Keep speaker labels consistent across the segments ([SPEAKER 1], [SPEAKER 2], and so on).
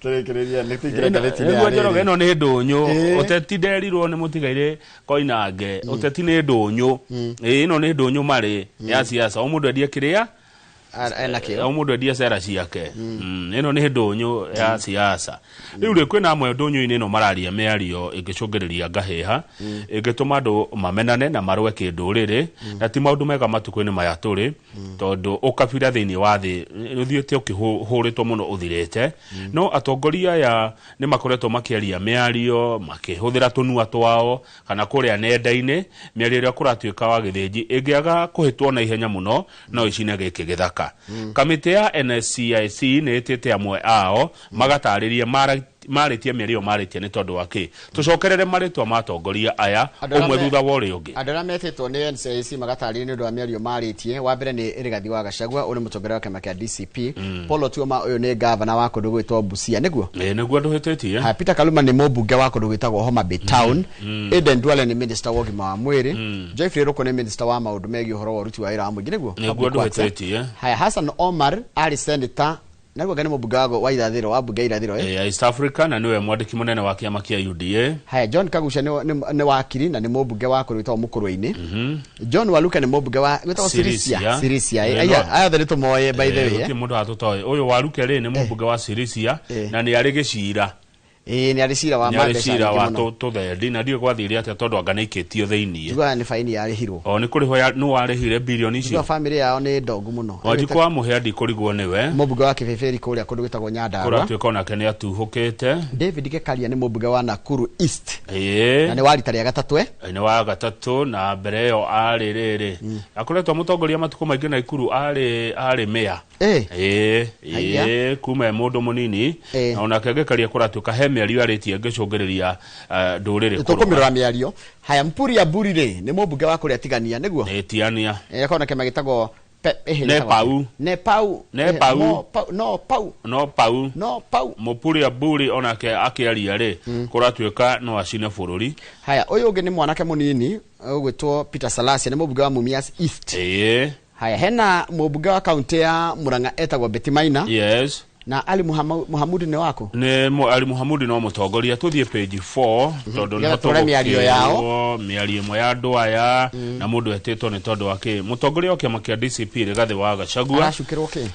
[SPEAKER 1] Tũrĩkĩrĩria nĩ tũingĩre ngathĩti-inĩ ya
[SPEAKER 2] Nĩguo Njoroge,
[SPEAKER 1] rĩrĩ.
[SPEAKER 2] ĩno nĩ ndũnyũ. Ũteti nderirwo nĩ mũtigairĩ Koinange, ũteti nĩ ndũnyũ. Ĩĩ, ĩno nĩ ndũnyũ marĩ ya siasa, o mũndũ endie kĩrĩa
[SPEAKER 1] Enakĩo.
[SPEAKER 2] O mũndũ endie cera ciake. Ĩno nĩ ndũnyũ ya siasa. Rĩu rĩ, kwĩna amwe ndũnyũ-inĩ ĩno mararia mĩario ĩngĩcũngĩrĩria ngahĩha, ĩngĩtũma andũ mamenane na marũe kĩndũrĩrĩ, na ti maũndũ mega matukũ-inĩ maya tũrĩ, tondũ ũkabira thĩinĩ wa thĩ ũthiĩte ũkĩhũrĩtwo mũno ũthirĩte. No atongoria aya nĩ makoretwo makĩaria mĩario makĩhũthĩra tũnua twao kana kũrĩa nenda-inĩ, mĩario ĩrĩa kũratuĩka wa gĩthĩnji ĩngĩaga kũhĩtwo na ihenya mũno no ĩcine gĩkĩ gĩthaka. Kamĩtĩ ya NSCIC nĩ ĩtĩte amwe ao magatarĩrie marĩtie mĩario ĩyo marĩtie nĩ tondũ wa kĩ. Tũcokerere marĩtwa ma atongoria aya
[SPEAKER 1] Andũ arĩa
[SPEAKER 2] ũmwe thutha wa ũrĩa ũngĩ.
[SPEAKER 1] Andũ arĩa metĩtwo nĩ NCIC magatarĩria nĩ ũndũ wa mĩario marĩtie, wa mbere nĩ Rigathi wa Gachagua, ũyũ nĩ mũtongoria wa kĩama kĩa DCP. Paul Otuoma, ũyũ nĩ gavana wa kũndũ gwĩtwo Busia, nĩguo?
[SPEAKER 2] Ĩĩ, nĩguo, ndũhĩtĩtie.
[SPEAKER 1] Haya, Peter Kaluma nĩ mũmbunge wa kũndũ gwĩtagwo Homa Bay Town. Aden Duale nĩ minister wa ũgima wa mwĩrĩ. Geoffrey Ruku nĩ minister wa maũndũ megiĩ ũhoro wa ũruti wa wĩra wa mũingĩ, nĩguo?
[SPEAKER 2] Nĩguo.
[SPEAKER 1] Public Works, eh?
[SPEAKER 2] Ndũhĩtĩtie.
[SPEAKER 1] Haya, Hassan Omar arĩ senator naguo anga nĩ mũmbunge wa irathĩro, wa mbunge ya irathĩro, eh?
[SPEAKER 2] Ya East Africa, na nĩwe mwandĩki mũnene wa kĩama kĩa UDA.
[SPEAKER 1] Haya, John Kagucia nĩ wakiri na nĩ mũmbunge wa kũndũ gwĩtagwo Mũkũrwe-inĩ. John Waluka nĩ mũmbunge wa gwĩtagwo Sirisia.
[SPEAKER 2] Sirisia.
[SPEAKER 1] Sirisia, eh.
[SPEAKER 2] Eh,
[SPEAKER 1] Aya, aya othe nĩ tũmoĩ, by the way, eh.
[SPEAKER 2] Gũtirĩ mũndũ hatũtoĩ ũyũ Waruke rĩ, nĩ mũmbunge wa Sirisia na nĩ arĩ gĩcira.
[SPEAKER 1] Ĩĩ, nĩ arĩ cira wa
[SPEAKER 2] Nĩ arĩ
[SPEAKER 1] mbeca
[SPEAKER 2] cira
[SPEAKER 1] nyingĩ
[SPEAKER 2] wa
[SPEAKER 1] mũno.
[SPEAKER 2] tũthendi, na ndiũĩ gwathire atĩa tondũ anga nĩ aikĩtio thĩiniĩ.
[SPEAKER 1] Njiguaga nĩ baini yarĩhirwo.
[SPEAKER 2] O nĩ kũrĩhwo nũ warĩhire birioni icio?
[SPEAKER 1] Njiguaga famĩlĩ yao nĩ ndongu mũno.
[SPEAKER 2] Wanjikũ wa Mũhĩa, ndikũrigwo nĩwe.
[SPEAKER 1] Mũmbunge wa Kĩbĩbĩri kũrĩa kũndũ gwĩtagwo Nyandarua.
[SPEAKER 2] Kũratuĩka onake nĩ atuhũkĩte.
[SPEAKER 1] David Gĩkaria nĩ mũmbunge wa Nakuru East na nĩ wa rita rĩa gatatũ, eh?
[SPEAKER 2] Nĩ wa gatatũ, na mbere ĩyo arĩ rĩrĩ, akoretwo mũtongoria matukũ maingĩ Naikuru, arĩ mĩa. Ĩĩ.
[SPEAKER 1] Haiya.
[SPEAKER 2] Ĩĩ, kuma e mũndũ mũnini. Na onake ngĩkaria kũratuĩka he mĩario arĩtie ĩngĩcũngĩrĩria ndũrĩrĩ kũrũa.
[SPEAKER 1] Tũkũmĩrora mĩario. Haya, Mpuri Aburi rĩ, nĩ mũmbunge wa kũrĩa Tigania, nĩguo?
[SPEAKER 2] Ĩĩ, Tiania.
[SPEAKER 1] Akoragwo na kĩama gĩtagwo
[SPEAKER 2] Nepau.
[SPEAKER 1] Ĩtagwo Nepau.
[SPEAKER 2] Nepau.
[SPEAKER 1] Pau, no pau.
[SPEAKER 2] No pau.
[SPEAKER 1] No pau.
[SPEAKER 2] Mũpuri Aburi onake akĩaria rĩ, kũratuĩka no acine bũrũri.
[SPEAKER 1] Haya, ũyũ ũngĩ nĩ mwanake mũnini ũgwĩtwo Peter Salasia, nĩ mũmbunge wa Mumias East. Haya, hena mũmbunge wa kaunti ya Murang'a etagwo Betty Maina. Na Ali Muhamudi nĩ waku?
[SPEAKER 2] Nĩ Ali Muhamudi no mũtongoria. Tũthiĩ page 4 tondũ
[SPEAKER 1] Nĩgetha
[SPEAKER 2] nĩho
[SPEAKER 1] tũrore mĩario yao.
[SPEAKER 2] tũgũkĩrwo mĩario ĩmwe ya andũ aya na mũndũ etĩtwo nĩ tondũ wa kĩ. Mũtongoria wa kĩama kĩa DCP Rigathĩ wa Gachagua
[SPEAKER 1] Aracukĩrwo kĩ?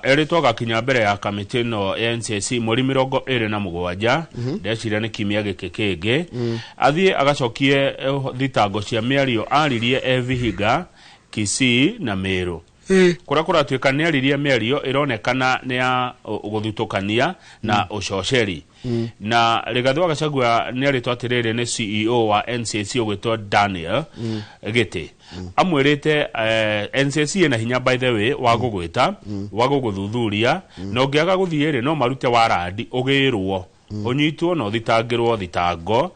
[SPEAKER 2] Erĩtwo agakinya mbere ya kamĩtĩ ĩno ya NCIC mweri 27, ndeciria nĩ kiumia gĩkĩ kĩngĩ, athiĩ agacokie thitango cia mĩario aririe e Vihiga, Kisii na Meru, kũrĩa kũratuĩka nĩ aririe mĩario ĩronekana nĩ ya gũthutũkania na ũcoceri. Na Rigathĩ wa Gachagua nĩ arĩtwo atĩrĩrĩ nĩ CEO wa NCIC ũgwĩtwo Daniel Gĩtĩ, amwĩrĩte NCIC ĩna hinya, by the way, wa gũgwĩta, wa gũgũthuthuria, na ũngĩaga gũthiĩ rĩ, no marute warandi ũgĩrwo ũnyitwo na ũthitangĩrwo thitango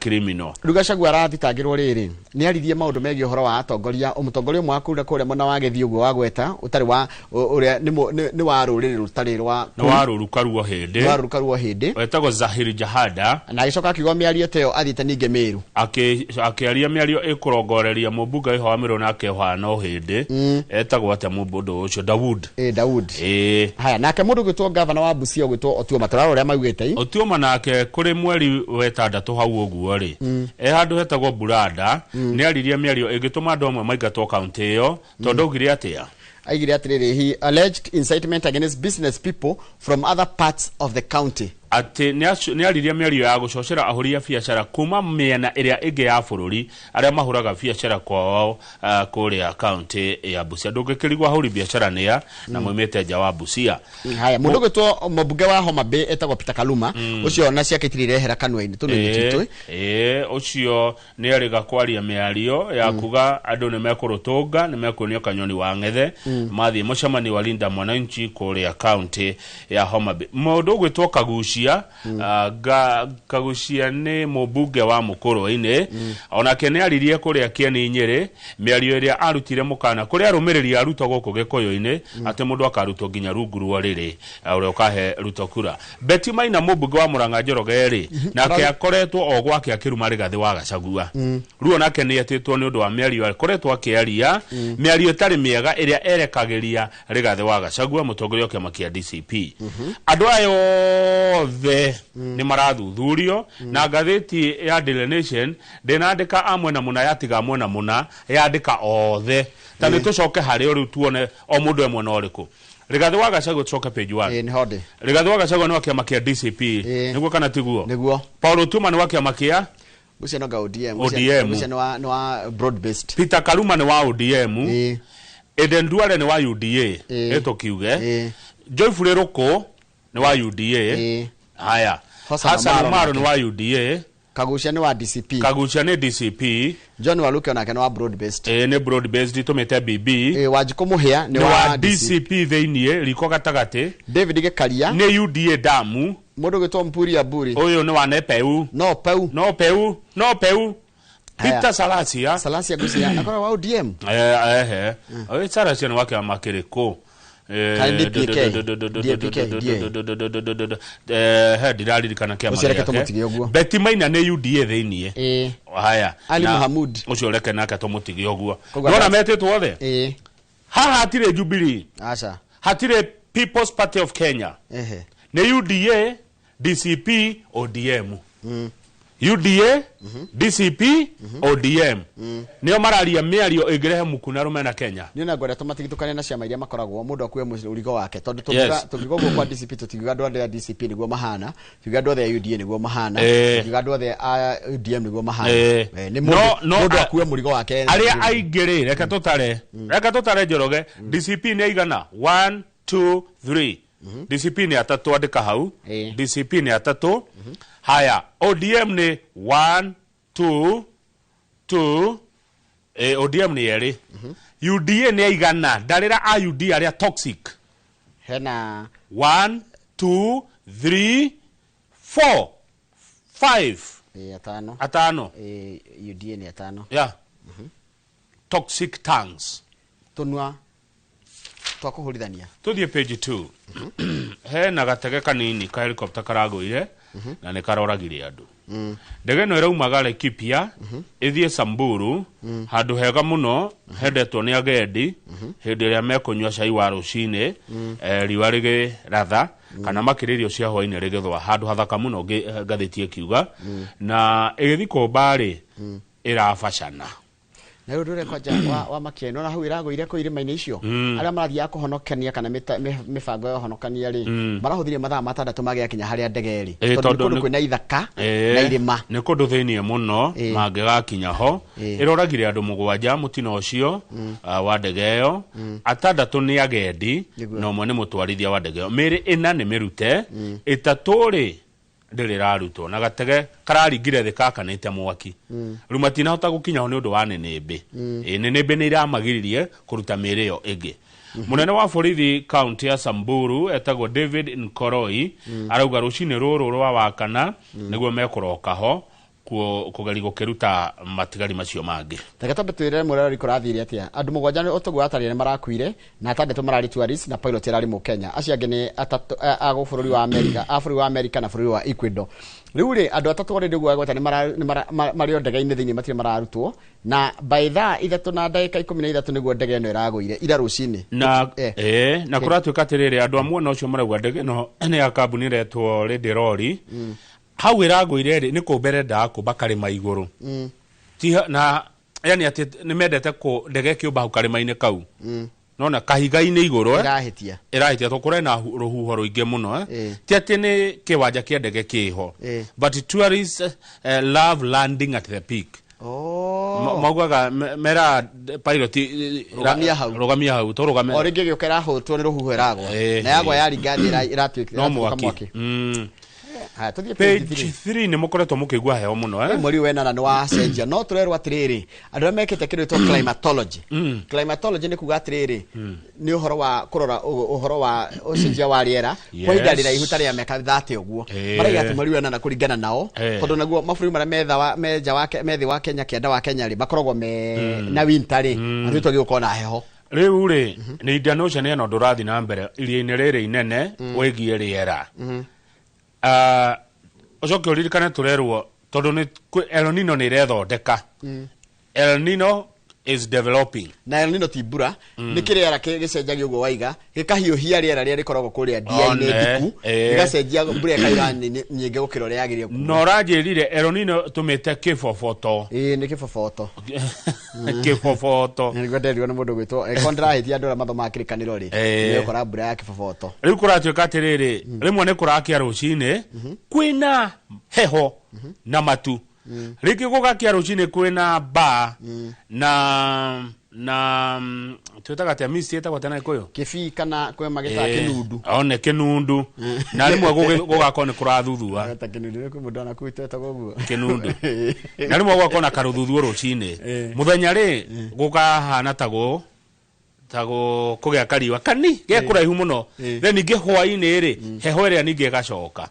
[SPEAKER 2] criminal.
[SPEAKER 1] Rĩu Gachagua arathitangĩrwo rĩrĩ, nĩ aririe maũndũ megiĩ ũhoro wa atongoria, mũtongoria ũmwe wa kũrĩa kũrĩa mwena wa Gĩthiĩ ũguo wa gweta ũtarĩ wa ũrĩa nĩ wa rũrĩrĩ rũtarĩ rwa
[SPEAKER 2] nĩ wa rũruka ruo hĩndĩ.
[SPEAKER 1] Nĩ wa rũruka ruo hĩndĩ.
[SPEAKER 2] Wetagwo Zahiri Jahada.
[SPEAKER 1] Na agĩcoka akiuga mĩario ta ĩyo athiĩte ningĩ Meru.
[SPEAKER 2] Akĩaria mĩario ĩkũrongoreria mũmbunge wĩho wa Meru nake ũhana o hĩndĩ, etagwo atĩa mũndũ ũcio, Dawood.
[SPEAKER 1] Ĩ, Dawood.
[SPEAKER 2] Ĩĩ.
[SPEAKER 1] Haya, nake mũndũ ũgwĩtwo gavana wa Busia ũgwĩtwo Otuoma, tũrarora ũrĩa maugĩte i.
[SPEAKER 2] Otuoma nake kũrĩ mweri wetandatũ hau ũguo rĩ, e handũ hetagwo Buranda, nĩ aririe mĩario ĩngĩtũma andũ amwe maingatwo kaunti ĩyo, tondũ augire atĩa?
[SPEAKER 1] Aigire atĩrĩrĩ, he alleged incitement against business people from other parts of the county.
[SPEAKER 2] Atĩ nĩ aririe mĩario ya gũcocera ahũri a biacara kuma mĩena ĩrĩa ĩngĩ ya bũrũri arĩa mahũraga biacara kwao kũrĩa kaunti ya Busia. Ndũngĩkĩrigwo ahũri biacara nĩa na maumĩte nja wa Busia.
[SPEAKER 1] Haya, mũndũ ũgwĩtwo mũmbunge wa Homa Bay etagwo Peter Kaluma, ũcio na ciake itirĩ irehera kanua-inĩ tũnua-inĩ twitũ.
[SPEAKER 2] Ĩĩ, ũcio nĩ erĩga kwaria mĩario ya kuga andũ nĩ mekũrũtũnga, nĩ mekuonio kanyoni wa ng'ethe mathiĩ mũcemanio wa Linda Mwananchi kũrĩa kaunti ya Homa Bay. Mũndũ ũgwĩtwo Kagucia. Kaguchia. Kaguchia nĩ mũmbunge wa Mũkũrwe-inĩ, onake nĩ aririe kũrĩa Kĩeni Nyĩrĩ, mĩario ĩrĩa arutire mũkana kũrĩ arũmĩrĩri a Ruto gũkũ Gĩkũyũ-inĩ atĩ mũndũ akarutwo nginya rungu rwa ũrĩrĩ ũrĩa ũkahe Ruto kura. Betty Maina mũmbunge wa Mũrang'a Njoroge rĩ, nake akoretwo o gwake akĩruma Rigathĩ wa Gachagua. Rĩu onake nĩ etĩtwo nĩ ũndũ wa mĩario akoretwo akĩaria, mĩario ĩtarĩ mĩega ĩrĩa erekagĩria Rigathĩ wa Gachagua, mũtongoria wa kĩama kĩa DCP. Andũ aya othe nĩ marathuthurio na ngathĩti ya Daily Nation ndĩnandĩka a mwena mũna yatiga mwena mũna, yandĩka othe. Ta nĩ tũcoke harĩ o rĩu tuone o mũndũ e mwena ũrĩkũ. Rigathĩ wa Gachagua, tũcoke page 1.
[SPEAKER 1] Ĩĩ, nĩho ndĩ.
[SPEAKER 2] Rigathĩ wa Gachagua nĩ wa kĩama kĩa DCP. Nĩguo kana tiguo?
[SPEAKER 1] Nĩguo.
[SPEAKER 2] Paul Otuoma nĩ wa kĩama kĩa
[SPEAKER 1] Ũcio no nga ODM.
[SPEAKER 2] ODM.
[SPEAKER 1] Ũcio nĩ wa broad based.
[SPEAKER 2] Peter Kaluma nĩ wa ODM. Eden Duale nĩ wa UDA. Ĩtũkiuge. Joyful Ruku nĩ wa UDA. Haya.
[SPEAKER 1] Hassan
[SPEAKER 2] Hassan
[SPEAKER 1] Omaro
[SPEAKER 2] Omaro
[SPEAKER 1] nake.
[SPEAKER 2] nĩ wa UDA.
[SPEAKER 1] Kaguchia nĩ wa DCP.
[SPEAKER 2] Kaguchia nĩ DCP.
[SPEAKER 1] John Waluke onake nĩ wa broad based.
[SPEAKER 2] Nĩ broad based tũmĩte BB.
[SPEAKER 1] Wanjikũ Mũhĩa nĩ
[SPEAKER 2] nĩ
[SPEAKER 1] wa
[SPEAKER 2] wa
[SPEAKER 1] DCP.
[SPEAKER 2] DCP thĩiniĩ riko gatagatĩ.
[SPEAKER 1] David Gĩkaria
[SPEAKER 2] nĩ UDA damu.
[SPEAKER 1] Mũndũ ũgwĩtwo Mpuri Aburi.
[SPEAKER 2] Ũyũ nĩ wa Nepeu.
[SPEAKER 1] No peu.
[SPEAKER 2] No peu. No peu.
[SPEAKER 1] Haya.
[SPEAKER 2] Peter Salasia.
[SPEAKER 1] Salasia Gusia akoragwo wa ODM.
[SPEAKER 2] Ehe. Ũyũ Salasia nĩ wa kĩama kĩrĩkũ?
[SPEAKER 1] Kana DPK? DPK, DA.
[SPEAKER 2] He ndiraririkana kĩama
[SPEAKER 1] Ũcio reke
[SPEAKER 2] gĩake.
[SPEAKER 1] tũmũtige ũguo.
[SPEAKER 2] Betty Maina nĩ UDA thĩiniĩ. Haya.
[SPEAKER 1] Ali
[SPEAKER 2] Na
[SPEAKER 1] Muhamud.
[SPEAKER 2] ũcio reke nake tũmũtige ũguo.
[SPEAKER 1] Koguo
[SPEAKER 2] Nĩwona metĩtwo othe? Haha hatirĩ Jubilee.
[SPEAKER 1] Aca.
[SPEAKER 2] Hatirĩ People's Party of Kenya. Nĩ UDA, DCP, ODM. UDA, DCP, ODM. Nĩo mararia mĩario ĩngĩrehe muku na rũmena Kenya.
[SPEAKER 1] Niĩ ona ngwenda tũmatigithũkanie na ciama iria makoragwo mũndũ akue mũrigo wake, tondũ tũngiuga ũguo kwa DCP tũtingiuga andũ othe a DCP nĩguo mahana, tũtingiuga andũ othe a UDA nĩguo mahana, tũtingiuga andũ othe a ODM nĩguo mahana. Nĩ mũndũ akue mũrigo wake.
[SPEAKER 2] Arĩa aingĩ rĩ, reke tũtare. Reke tũtare Njoroge. DCP nĩ aigana? 1, 2, 3. DCP nĩ atatũ, andĩka hau. DCP nĩ atatũ. Haya, ODM nĩ 1, 2, 2, ODM nĩ erĩ. UDA nĩ aigana? Ndarĩra a UDA arĩa toxic.
[SPEAKER 1] Hena
[SPEAKER 2] 1, 2, 3, 4, 5.
[SPEAKER 1] Atano.
[SPEAKER 2] Atano.
[SPEAKER 1] UDA nĩ atano.
[SPEAKER 2] Yeah. Toxic tongues.
[SPEAKER 1] Tũnua twa kũhũrithania.
[SPEAKER 2] Tuthiĩ page 2. Hena gatege kanini ka helicopter karagũire na nĩ karoragire andũ. Ndege ĩno ĩraumaga Laikipia ĩthiĩ Samburu, handũ hega mũno hendetwo nĩ agendi hĩndĩ ĩrĩa mekũnyua cai wa rũcinĩ, riũa rĩgĩratha kana makĩrĩa irio cia hwainĩ rĩgĩthũa, handũ hathaka mũno ngathĩti ĩkiuga. Na ĩgĩthiĩ kũmba rĩ, ĩrabacana.
[SPEAKER 1] Na rĩu ndũrĩa kwanja wa makia ĩno, na hau ĩragũire kũu irĩma-inĩ icio, arĩa marathiaga kũhonokania kana mĩbango ya ũhonokania rĩ, marahũthĩrire mathaa matandatũ magĩakinya harĩa ndege ĩrĩ. Tondũ nĩ
[SPEAKER 2] Tondũ
[SPEAKER 1] kũndũ
[SPEAKER 2] nĩ
[SPEAKER 1] kwĩna ithaka na irĩma.
[SPEAKER 2] Nĩ kũndũ thĩiniĩ mũno, mangĩgakinya ho. Ĩroragire andũ mũgwanja mũtino ũcio, wa ndege ĩyo. Atandatũ nĩ agendi, na ũmwe nĩ mũtwarithia wa ndege ĩyo. Mĩĩrĩ ĩna nĩ mĩrute, ĩtatũ rĩ ndĩrĩ ĩrarutwo, na gatege kararingire thĩ kakanĩte mwaki. Rĩu matinahota gũkinya ho nĩ ũndũ wa nĩnĩmbĩ. Nĩnĩmbĩ nĩ iramagiririe kũruta mĩĩrĩ ĩyo ĩngĩ. Mũnene wa borithi kaunti ya Samburu etagwo David Nkoroi, arauga rũcinĩ rũrũ rwa wakana nĩguo mekũroka ho kũgeria gũkĩruta matigari macio mangĩ.
[SPEAKER 1] Reke twambe twĩre mũroreri kũrathire atĩa. Andũ mũgwanja nĩ ũtoguo atarĩ nĩ marakuire, na atandatũ mararĩ tourists na pilot ararĩ Mũkenya. Acio angĩ nĩ atatũ, a bũrũri wa Amerika, a bũrũri wa Amerika na bũrũri wa Ecuador. Rĩu rĩ, andũ atatũ already ũguo agweta nĩ marĩ o ndege-inĩ thĩinĩ matirĩ mararutwo, na by thaa ithatũ na ndagĩka ikũmi na ithatũ nĩguo ndege ĩno ĩragũire ira rũcinĩ.
[SPEAKER 2] Na na kũratuĩka atĩrĩrĩ, andũ a mwena ũcio marauga ndege ĩno nĩ ya kambuni ĩretwo Lady Lorry. Hau ĩragũire rĩ, nĩ kũmba ĩrendaga kũmba karĩma igũrũ. Ti na yani atĩ nĩ mendete kũ ndege ĩkĩũmba hau karĩma-inĩ kau. Nona kahiga-inĩ igũrũ,
[SPEAKER 1] Ĩrahĩtia.
[SPEAKER 2] Ĩrahĩtia tondũ kũrĩ na rũhuho rũingĩ mũno, Ti atĩ nĩ kĩwanja kĩa ndege kĩho. But tourists love landing at the peak. Maugaga mera pilot,
[SPEAKER 1] Rũgamia hau.
[SPEAKER 2] Rũgamia hau, tũrũgame.
[SPEAKER 1] O rĩngĩ gĩũka ĩrahũtwo nĩ rũhuho ĩragwa. Na yagwa yaringa thĩ ĩratuĩka
[SPEAKER 2] No
[SPEAKER 1] ĩratuĩka
[SPEAKER 2] mwaki.
[SPEAKER 1] mwaki. Haya, tũthiĩ page
[SPEAKER 2] Page
[SPEAKER 1] 3.
[SPEAKER 2] 3 nĩ mũkoretwo mũkĩigua heho mũno, eh?
[SPEAKER 1] Mweri wenana nĩ wacenjia, no tũrerwo atĩrĩrĩ, andũ arĩa mekĩte kĩndũ gĩtwo climatology. Climatology nĩ kuga atĩrĩrĩ, nĩ ũhoro wa kũrora ũhoro wa ũcenjia wa rĩera kwa ihinda rĩraihu ta rĩa mĩaka 30 ũguo. Maraiga atĩ mweri wenana kũringana nao, tondũ naguo mabũrũri marĩa me nja wa me thĩ wa Kenya, kĩanda wa Kenya rĩ, makoragwo me na winter rĩ, andũ twagĩrĩirwo gũkorwo na heho.
[SPEAKER 2] Rĩu rĩ, nĩ Indian Ocean ĩno ndũrathiĩ na mbere iria-inĩ rĩrĩ inene wĩgiĩ rĩera. Ah, ũcoke ũririkane tũrerwo tondũ nĩ El Nino nĩ ĩrethondeka. El Nino is developing.
[SPEAKER 1] Na El Nino ti mbura, nĩ kĩrĩera gĩcenjagia ũguo waiga, gĩkahiũhia rĩera rĩrĩa rĩkoragwo kũrĩa ndia-inĩ ndiku, gĩgacenjia mbura ĩkaura nyingĩ gũkĩra ũrĩa yagĩrĩire kuura.
[SPEAKER 2] Na ũranjĩrire El Nino tũmĩte kĩboboto.
[SPEAKER 1] Ĩĩ, nĩ kĩboboto.
[SPEAKER 2] Kĩboboto.
[SPEAKER 1] Nĩguo nderirwo nĩ mũndũ gwĩtwo, angĩkorwo ndĩrahĩtia andũ arĩa mathomaga kĩrĩkanĩro rĩ, nĩ ũgũkora mbura ya kĩboboto.
[SPEAKER 2] Rĩu kũratuĩka atĩrĩrĩ, rĩmwe nĩ kũrakia rũcinĩ kwĩna heho na matu, rĩngĩ gũgakia rũcinĩ kwĩna mbaa na twĩtaga atĩa, mist ĩtagwo atĩa na Gĩkũyũ?
[SPEAKER 1] Kĩbii kana kwĩ magĩtaga kĩnundu.
[SPEAKER 2] One kĩnundu, na rĩmwe gũgakorwo nĩ kũrathuthua.
[SPEAKER 1] Ta kĩnundu nĩ kwĩ mũndũ anakuu twetagwo ũguo.
[SPEAKER 2] Kĩnundu. Na rĩmwe gũgakorwo na karũthuthuo rũcinĩ, mũthenya rĩ gũkahana ta kũgĩa kariũa kani ge kũraihu mũno. Then ningĩ hwaĩ-inĩ rĩ, heho ĩrĩa ningĩ ĩgacoka,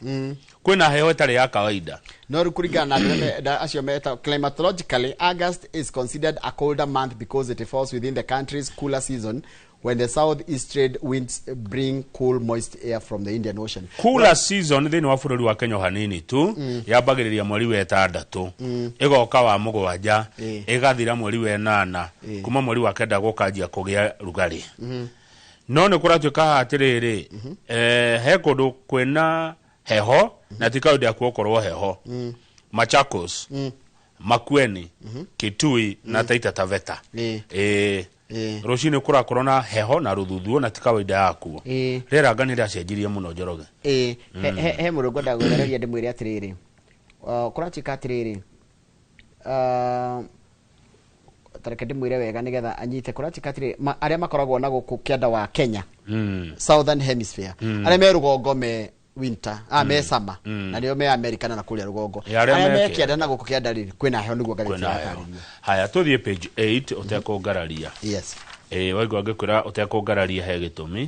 [SPEAKER 2] kwĩna heho ĩtarĩ ya kawaida.
[SPEAKER 1] No rĩu kũringana na andũ arĩa acio meta climatologically, August is considered a colder month because it falls within the country's cooler season, when the southeast trade winds bring cool, moist air from the Indian Ocean.
[SPEAKER 2] Cooler season thĩinĩ wa bũrũri wa Kenya o hanini tu yambagĩrĩria mweri wa 6, ĩgoka wa 7, ĩgathira mweri wa 8. Kuma mweri wa 9 gũkanjia kũgĩa rugarĩ. No nĩ kũratuĩka atĩrĩrĩ, he kũndũ kwĩna heho na ti kawaida ya gũkorwo heho: Machakos, Makueni, Kitui na Taita Taveta. Rũcinĩ kũrakorwo na heho na rũthuthuo na ti kawaida yakuo. Rĩera anga nĩ rĩacenjirie mũno, Njoroge.
[SPEAKER 1] Ĩĩ, he mũndũ ngwenda gwĩthereria ndĩmwĩre atĩrĩrĩ, kũratuĩka atĩrĩrĩ, tareke ndĩmwĩre wega nĩgetha anyite. Kũratuĩka atĩrĩrĩ, arĩa makoragwo na gũkũ kĩanda wa Kenya, southern hemisphere, arĩa me rũgongo me winter, me summer, na nĩo me America na kũrĩa rũgongo.
[SPEAKER 2] Ĩ, arĩa
[SPEAKER 1] arĩa
[SPEAKER 2] me
[SPEAKER 1] me kĩanda na gũkũ kĩanda rĩ, kwĩna heho, nĩguo ngathĩti
[SPEAKER 2] kwĩna heho.
[SPEAKER 1] ĩratarĩria.
[SPEAKER 2] Haya, tũthiĩ page 8 ũtekũngararia.
[SPEAKER 1] Yes.
[SPEAKER 2] Ĩĩ, waigua ngĩkwĩra ũtekũngararia he gĩtũmi,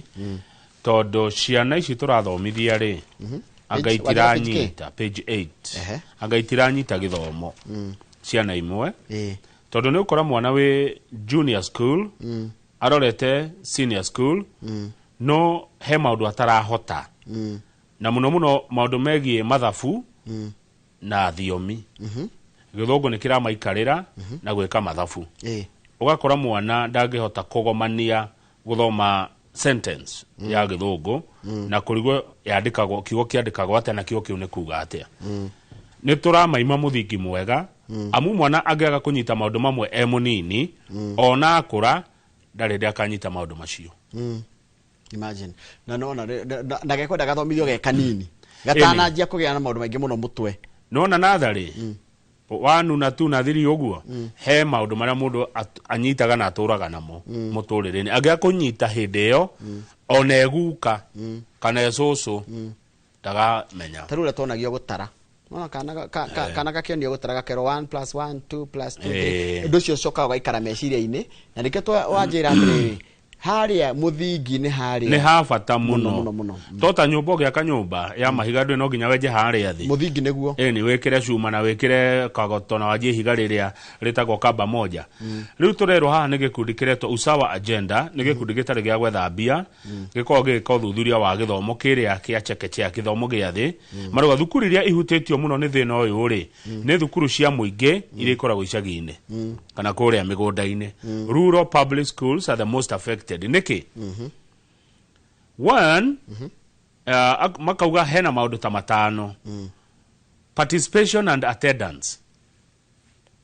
[SPEAKER 2] tondũ ciana ici tũrathomithia rĩ, anga
[SPEAKER 1] Page- wanjĩra page kĩ?
[SPEAKER 2] itiranyita page 8. Anga itiranyita gĩthomo ciana imwe, tondũ nĩ ũkora mwana wĩ junior school arorete senior school, no he maũndũ atarahota, na mũno mũno maũndũ megiĩ mathabu na thiomi. Gĩthũngũ nĩ kĩramaikarĩra na gwĩka mathabu. Ũgakora mwana ndangĩhota kũgomania gũthoma sentence ya gĩthũngũ na kũrigwo yandĩkagwo kiugo kĩandĩkagwo atĩa na kiugo kĩu nĩ kuga atĩa. Nĩ tũramaima mũthingi mwega, amu mwana angĩaga kũnyita maũndũ mamwe e mũnini, ona akũra ndarĩ hĩndĩ akanyita maũndũ macio.
[SPEAKER 1] Imagine na nona na gekwenda gathomithio ge kanini gatananjia kũgĩa na maũndũ maingĩ mũno mũtwe.
[SPEAKER 2] Nona natharĩ 1 na 2 na 3 ũguo, he maũndũ marĩa mũndũ anyitaga na atũraga namo mũtũrĩre-inĩ. Angĩaga kũnyita hĩndĩ ĩyo, ona eguka kana ecũcũ ndagamenya.
[SPEAKER 1] Ta rĩu ũrĩa tuonagio gũtara. Nona kana gakĩonio gũtara gakerwo 1 plus 1, 2 plus 2. Ũndũ ũcio ũcokaga ũgaikara meciria-inĩ, na nĩkĩo wanjĩra atĩrĩrĩ, harĩa mũthingi-inĩ harĩa
[SPEAKER 2] nĩ ha bata mũno.
[SPEAKER 1] Mũno mũno.
[SPEAKER 2] To ta nyũmba, ũgĩaka nyũmba ya mahiga ndũĩ no nginya wenje harĩa thĩ.
[SPEAKER 1] Mũthingi nĩguo.
[SPEAKER 2] Ĩni wĩkĩre cuma na wĩkĩre kagoto na wanjie ihiga rĩrĩa rĩtagwo kamba moja. Rĩu tũrerwo haha nĩ gĩkundi kĩretwo Usawa Agenda, nĩ gĩkundi gĩtarĩ gĩa gwetha mbia, gĩkoragwo gĩgĩka ũthuthuria wa gĩthomo kĩrĩa kĩa chekechea, gĩthomo gĩa thĩ. Marauga thukuru iria ihutĩtio mũno nĩ thĩna ũyũ rĩ, nĩ thukuru cia mũingĩ iria ikoragwo icagi-inĩ kana kũrĩa mĩgũnda-inĩ. Rural public schools are the most affected. Nĩkĩ? One, makauga hena maũndũ ta matano: participation and attendance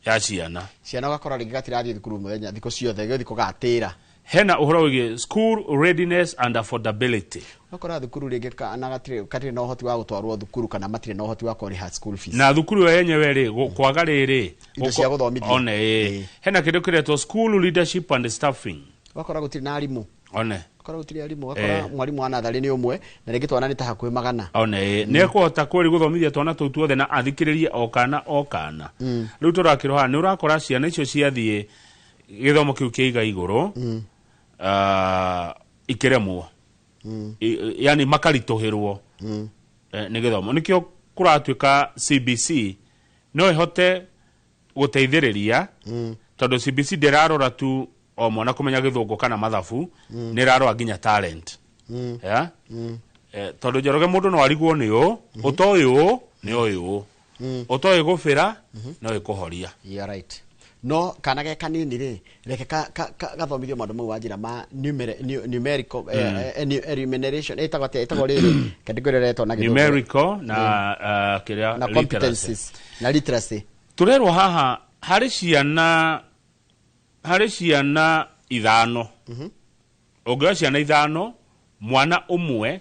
[SPEAKER 2] ya ciana.
[SPEAKER 1] Ciana ũgakora rĩngĩ gatirathiĩ thukuru mũthenya thikũ ciothe, gĩgũthiĩ kũgatĩra.
[SPEAKER 2] Hena ũhoro wĩgiĩ school readiness and affordability.
[SPEAKER 1] Ũgakora thukuru rĩngĩ kana gatirĩ na ũhoti wa gũtwarwo thukuru kana matirĩ na ũhoti wa kũrĩha school fees.
[SPEAKER 2] Na thukuru ĩyo yenyewe rĩ, kwaga rĩrĩ
[SPEAKER 1] indo cia gũthomithia.
[SPEAKER 2] One, ĩ. Hena kĩndũ kĩretwo school leadership and staffing.
[SPEAKER 1] Ũgakora gũtirĩ na arimũ.
[SPEAKER 2] One.
[SPEAKER 1] Ũkora gũtirĩ arimũ, ũgakora mwarimũ wa natharĩ nĩ ũmwe na rĩngĩ twana nĩ ta hakuhĩ 100.
[SPEAKER 2] One nĩ ekũhota kweri gũthomithia twana tũu tuothe na athikĩrĩrie o kana o kana. Rĩu tũrakĩrwo haha nĩ ũrakora ciana icio ciathiĩ gĩthomo kĩu kĩa iga igũrũ, ikĩremwo, yani makaritũhĩrwo nĩ gĩthomo. Nĩkĩo kũratuĩka CBC no ĩhote gũteithĩrĩria, tondũ CBC ndĩrarora tu o mwana kũmenya gĩthũngũ kana mathabu, nĩ ĩrarora nginya talent. Yeah? Tondũ Njoroge mũndũ no arigwo nĩ ũ, ũtoĩ ũ nĩ ũĩ ũ, ũtoĩ gũbĩra no ĩkũhoria.
[SPEAKER 1] You are right. No kana ge kanini rĩ, reke gathomithio maũndũ mau wa njĩra ma numerical enumeration, ĩtagwo atĩa, ĩtagwo rĩrĩ category ĩrĩa na gĩthũngũ.
[SPEAKER 2] Numerical na kĩrĩa
[SPEAKER 1] na
[SPEAKER 2] literacy.
[SPEAKER 1] Competencies na literacy.
[SPEAKER 2] Tũrerwo haha harĩ ciana 5, ũngĩoya ciana 5, mwana ũmwe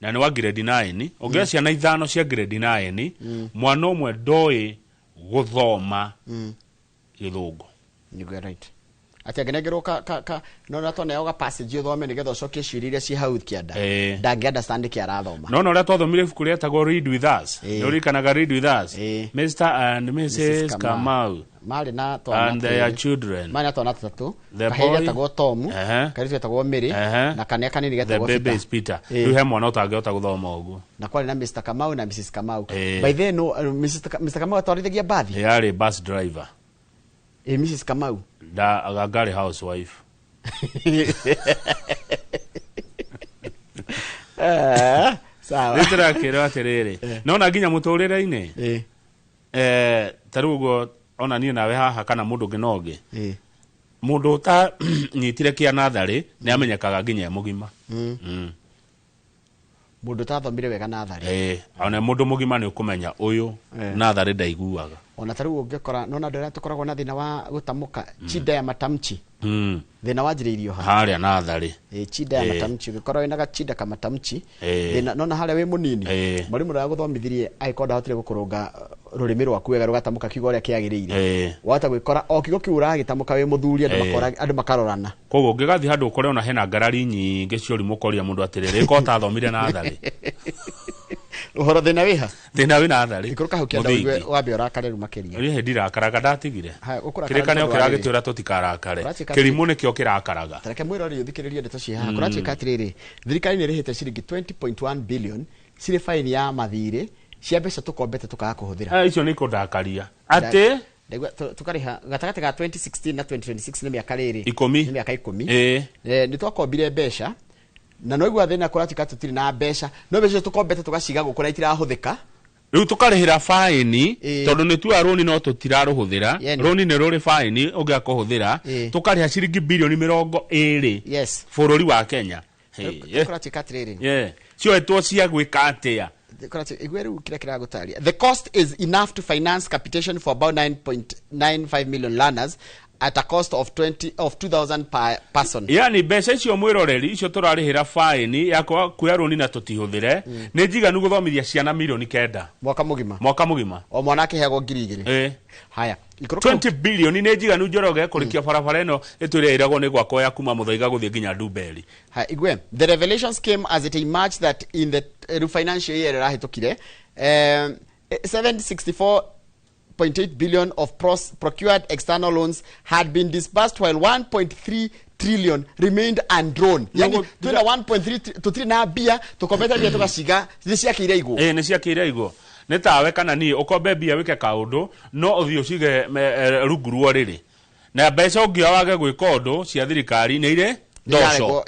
[SPEAKER 2] na nĩ wa grade 9, ũngĩoya ciana 5 cia grade 9, mwana ũmwe ndoĩ gũthoma gĩthũngũ.
[SPEAKER 1] You are right. Atĩ angĩnengerwo ka ka ka no na twaneo ga passage ũthome nĩgetha ũcokie ciũria iria ciĩ hau kĩanda, ndangĩ understand kĩ arathoma.
[SPEAKER 2] No na ũrĩa twathomire ibuku rĩetagwo Read With Us. Nĩ ũririkanaga Read With Us?
[SPEAKER 1] Ĩĩ.
[SPEAKER 2] Mr and Mrs Kamau
[SPEAKER 1] marĩ na twana
[SPEAKER 2] and their
[SPEAKER 1] twĩrĩ.
[SPEAKER 2] children.
[SPEAKER 1] Marĩ na twana tũtatũ.
[SPEAKER 2] The
[SPEAKER 1] Kahĩĩ
[SPEAKER 2] boy-
[SPEAKER 1] getagwo Tom, kairĩtu getagwo Mary, na kanĩa kanini
[SPEAKER 2] The
[SPEAKER 1] getagwo
[SPEAKER 2] baby
[SPEAKER 1] Peter.
[SPEAKER 2] is Peter. Rĩu he mwana ũtangĩhota gũthoma ũguo.
[SPEAKER 1] Na kwarĩ na Mr Kamau na Mrs Kamau.
[SPEAKER 2] Ĩĩ.
[SPEAKER 1] By then no, Mr Kamau atwarithagia mbathi.
[SPEAKER 2] Yarĩ bus driver.
[SPEAKER 1] Ĩ Mrs Kamau?
[SPEAKER 2] Da ngarĩ housewife.
[SPEAKER 1] Sawa.
[SPEAKER 2] Rĩu tũrakĩrwo atĩrĩrĩ, nona nginya mũtũrĩre-inĩ, ta rĩu ũguo ona niĩ nawe haha kana mũndũ ũngĩ na ũngĩ, mũndũ ũtanyitire kĩa natharĩ nĩ amenyekaga nginya e mũgima.
[SPEAKER 1] Mũndũ ũtathomire wega natharĩ.
[SPEAKER 2] Ĩĩ, ona mũndũ mũgima nĩ ũkũmenya ũyũ natharĩ ndaiguaga.
[SPEAKER 1] Ona ta rĩu ũngĩkora nona andũ arĩa tũkoragwo na thĩna wa gũtamũka, shida ya matamchi, thĩna wanjĩrĩirio ha?
[SPEAKER 2] Harĩa natharĩ.
[SPEAKER 1] Ĩ, shida ya matamchi, ũngĩkorwo wĩna gachida ka matamchi, thĩna nona harĩa wĩ mũnini, mwarimũ ũrĩa wagũthomithirie angĩkorwo ndahotire gũkũrũnga rũrĩmĩ rwaku wega rũgatamũka kiugo ũrĩa kĩagĩrĩire, wahota gwĩkora o kiugo kĩu ũragĩtamũka wĩ mũthuri, andũ andũ makarorana.
[SPEAKER 2] Koguo ũngĩgathiĩ handũ ũkore ona hena ngarari nyingĩ cia ũrimũ, ũkoria mũndũ atĩrĩrĩ, ĩko ũtathomire natharĩ?
[SPEAKER 1] Ũhoro thĩna wĩha?
[SPEAKER 2] Thĩna wĩ natharĩ.
[SPEAKER 1] Ikũrũka hau kĩanda.
[SPEAKER 2] Mũthingi.
[SPEAKER 1] Ũigue wambe ũrakare rĩu makĩria.
[SPEAKER 2] Niĩ ndirakaraga, ndatigire.
[SPEAKER 1] Haya, ũkũrakara
[SPEAKER 2] Kĩrĩkanĩro
[SPEAKER 1] nĩ tondũ wa rĩrĩ.
[SPEAKER 2] kĩragĩtwĩra tũtikarakare.
[SPEAKER 1] Ũratuĩka
[SPEAKER 2] Kĩrimũ nĩkĩo kĩrakaraga.
[SPEAKER 1] Tareke mwĩrori ũthikĩrĩrie ndeto ciĩ haha. Kũratuĩka atĩrĩrĩ, thirikari nĩ ĩrĩhĩte ciringi 20.1 billion cirĩ faini ya mathirĩ cia mbeca tũkombete tũkaga kũhũthĩra.
[SPEAKER 2] Icio nĩ ikũndakaria atĩ
[SPEAKER 1] Ndaigua tũkarĩha gatagatĩ ga 2016 na 2026, nĩ mĩaka rĩrĩ.
[SPEAKER 2] 10.
[SPEAKER 1] Nĩ mĩaka 10. Nĩ twakombire mbeca na noigua thĩna kũratuĩka tũtirĩ na mbeca, no mbeca icio tũkombete tũgaciga gũkũ na itirahũthĩka.
[SPEAKER 2] Rĩu tũkarĩhĩra faini, tondũ nĩ tuoya rũni no tũtirarũhũthĩra. Rũni nĩ rũrĩ faini ũngĩaga kũhũthĩra. Tũkarĩha ciringi bilioni 20 bũrũri wa Kenya. Hey,
[SPEAKER 1] Kũratuĩka atĩrĩrĩ,
[SPEAKER 2] cioetwo cia gwĩka atĩa?
[SPEAKER 1] Kũratuĩka, igue rĩu kĩrĩa kĩragũtaria, the cost is enough to finance capitation for about 9.95 million learners at a cost of 20 of 2000 per person.
[SPEAKER 2] Yani mbeca icio, mwĩroreri, icio tũrarĩhĩra faini ya kuoya rũni na tũtihũthĩre nĩ njiganu gũthomithia ciana milioni 9
[SPEAKER 1] mwaka mũgima.
[SPEAKER 2] Mwaka mũgima.
[SPEAKER 1] O mwana akĩheagwo 2000. Haya, ikũrũka.
[SPEAKER 2] 20 bilioni nĩ njiganu, Njoroge, kũrĩkia barabara ĩno ĩtũrĩa ĩragwo nĩ gwakwo ya kuma Mũthaiga gũthiĩ nginya Ndumberi.
[SPEAKER 1] Haya, igue, the revelations came as it emerged that in the financial year ĩrahĩtũkire, 764.8 billion of procured external loans had been disbursed while 1.3 trillion remained undrawn. Yani twina 1.3 tutiri na mbia, tukombete mbia tugaciga nĩ ciakĩire igũ.
[SPEAKER 2] Ĩ, nĩ ciakĩire igũ. Nĩ tawe kana niĩ ũkombe mbia wĩke kaũndũ, no ũthiĩ ũcige rungu rwa rĩrĩ na mbeca ũngĩoya wage gwĩka ũndũ cia thirikari nĩ irĩ ndoco.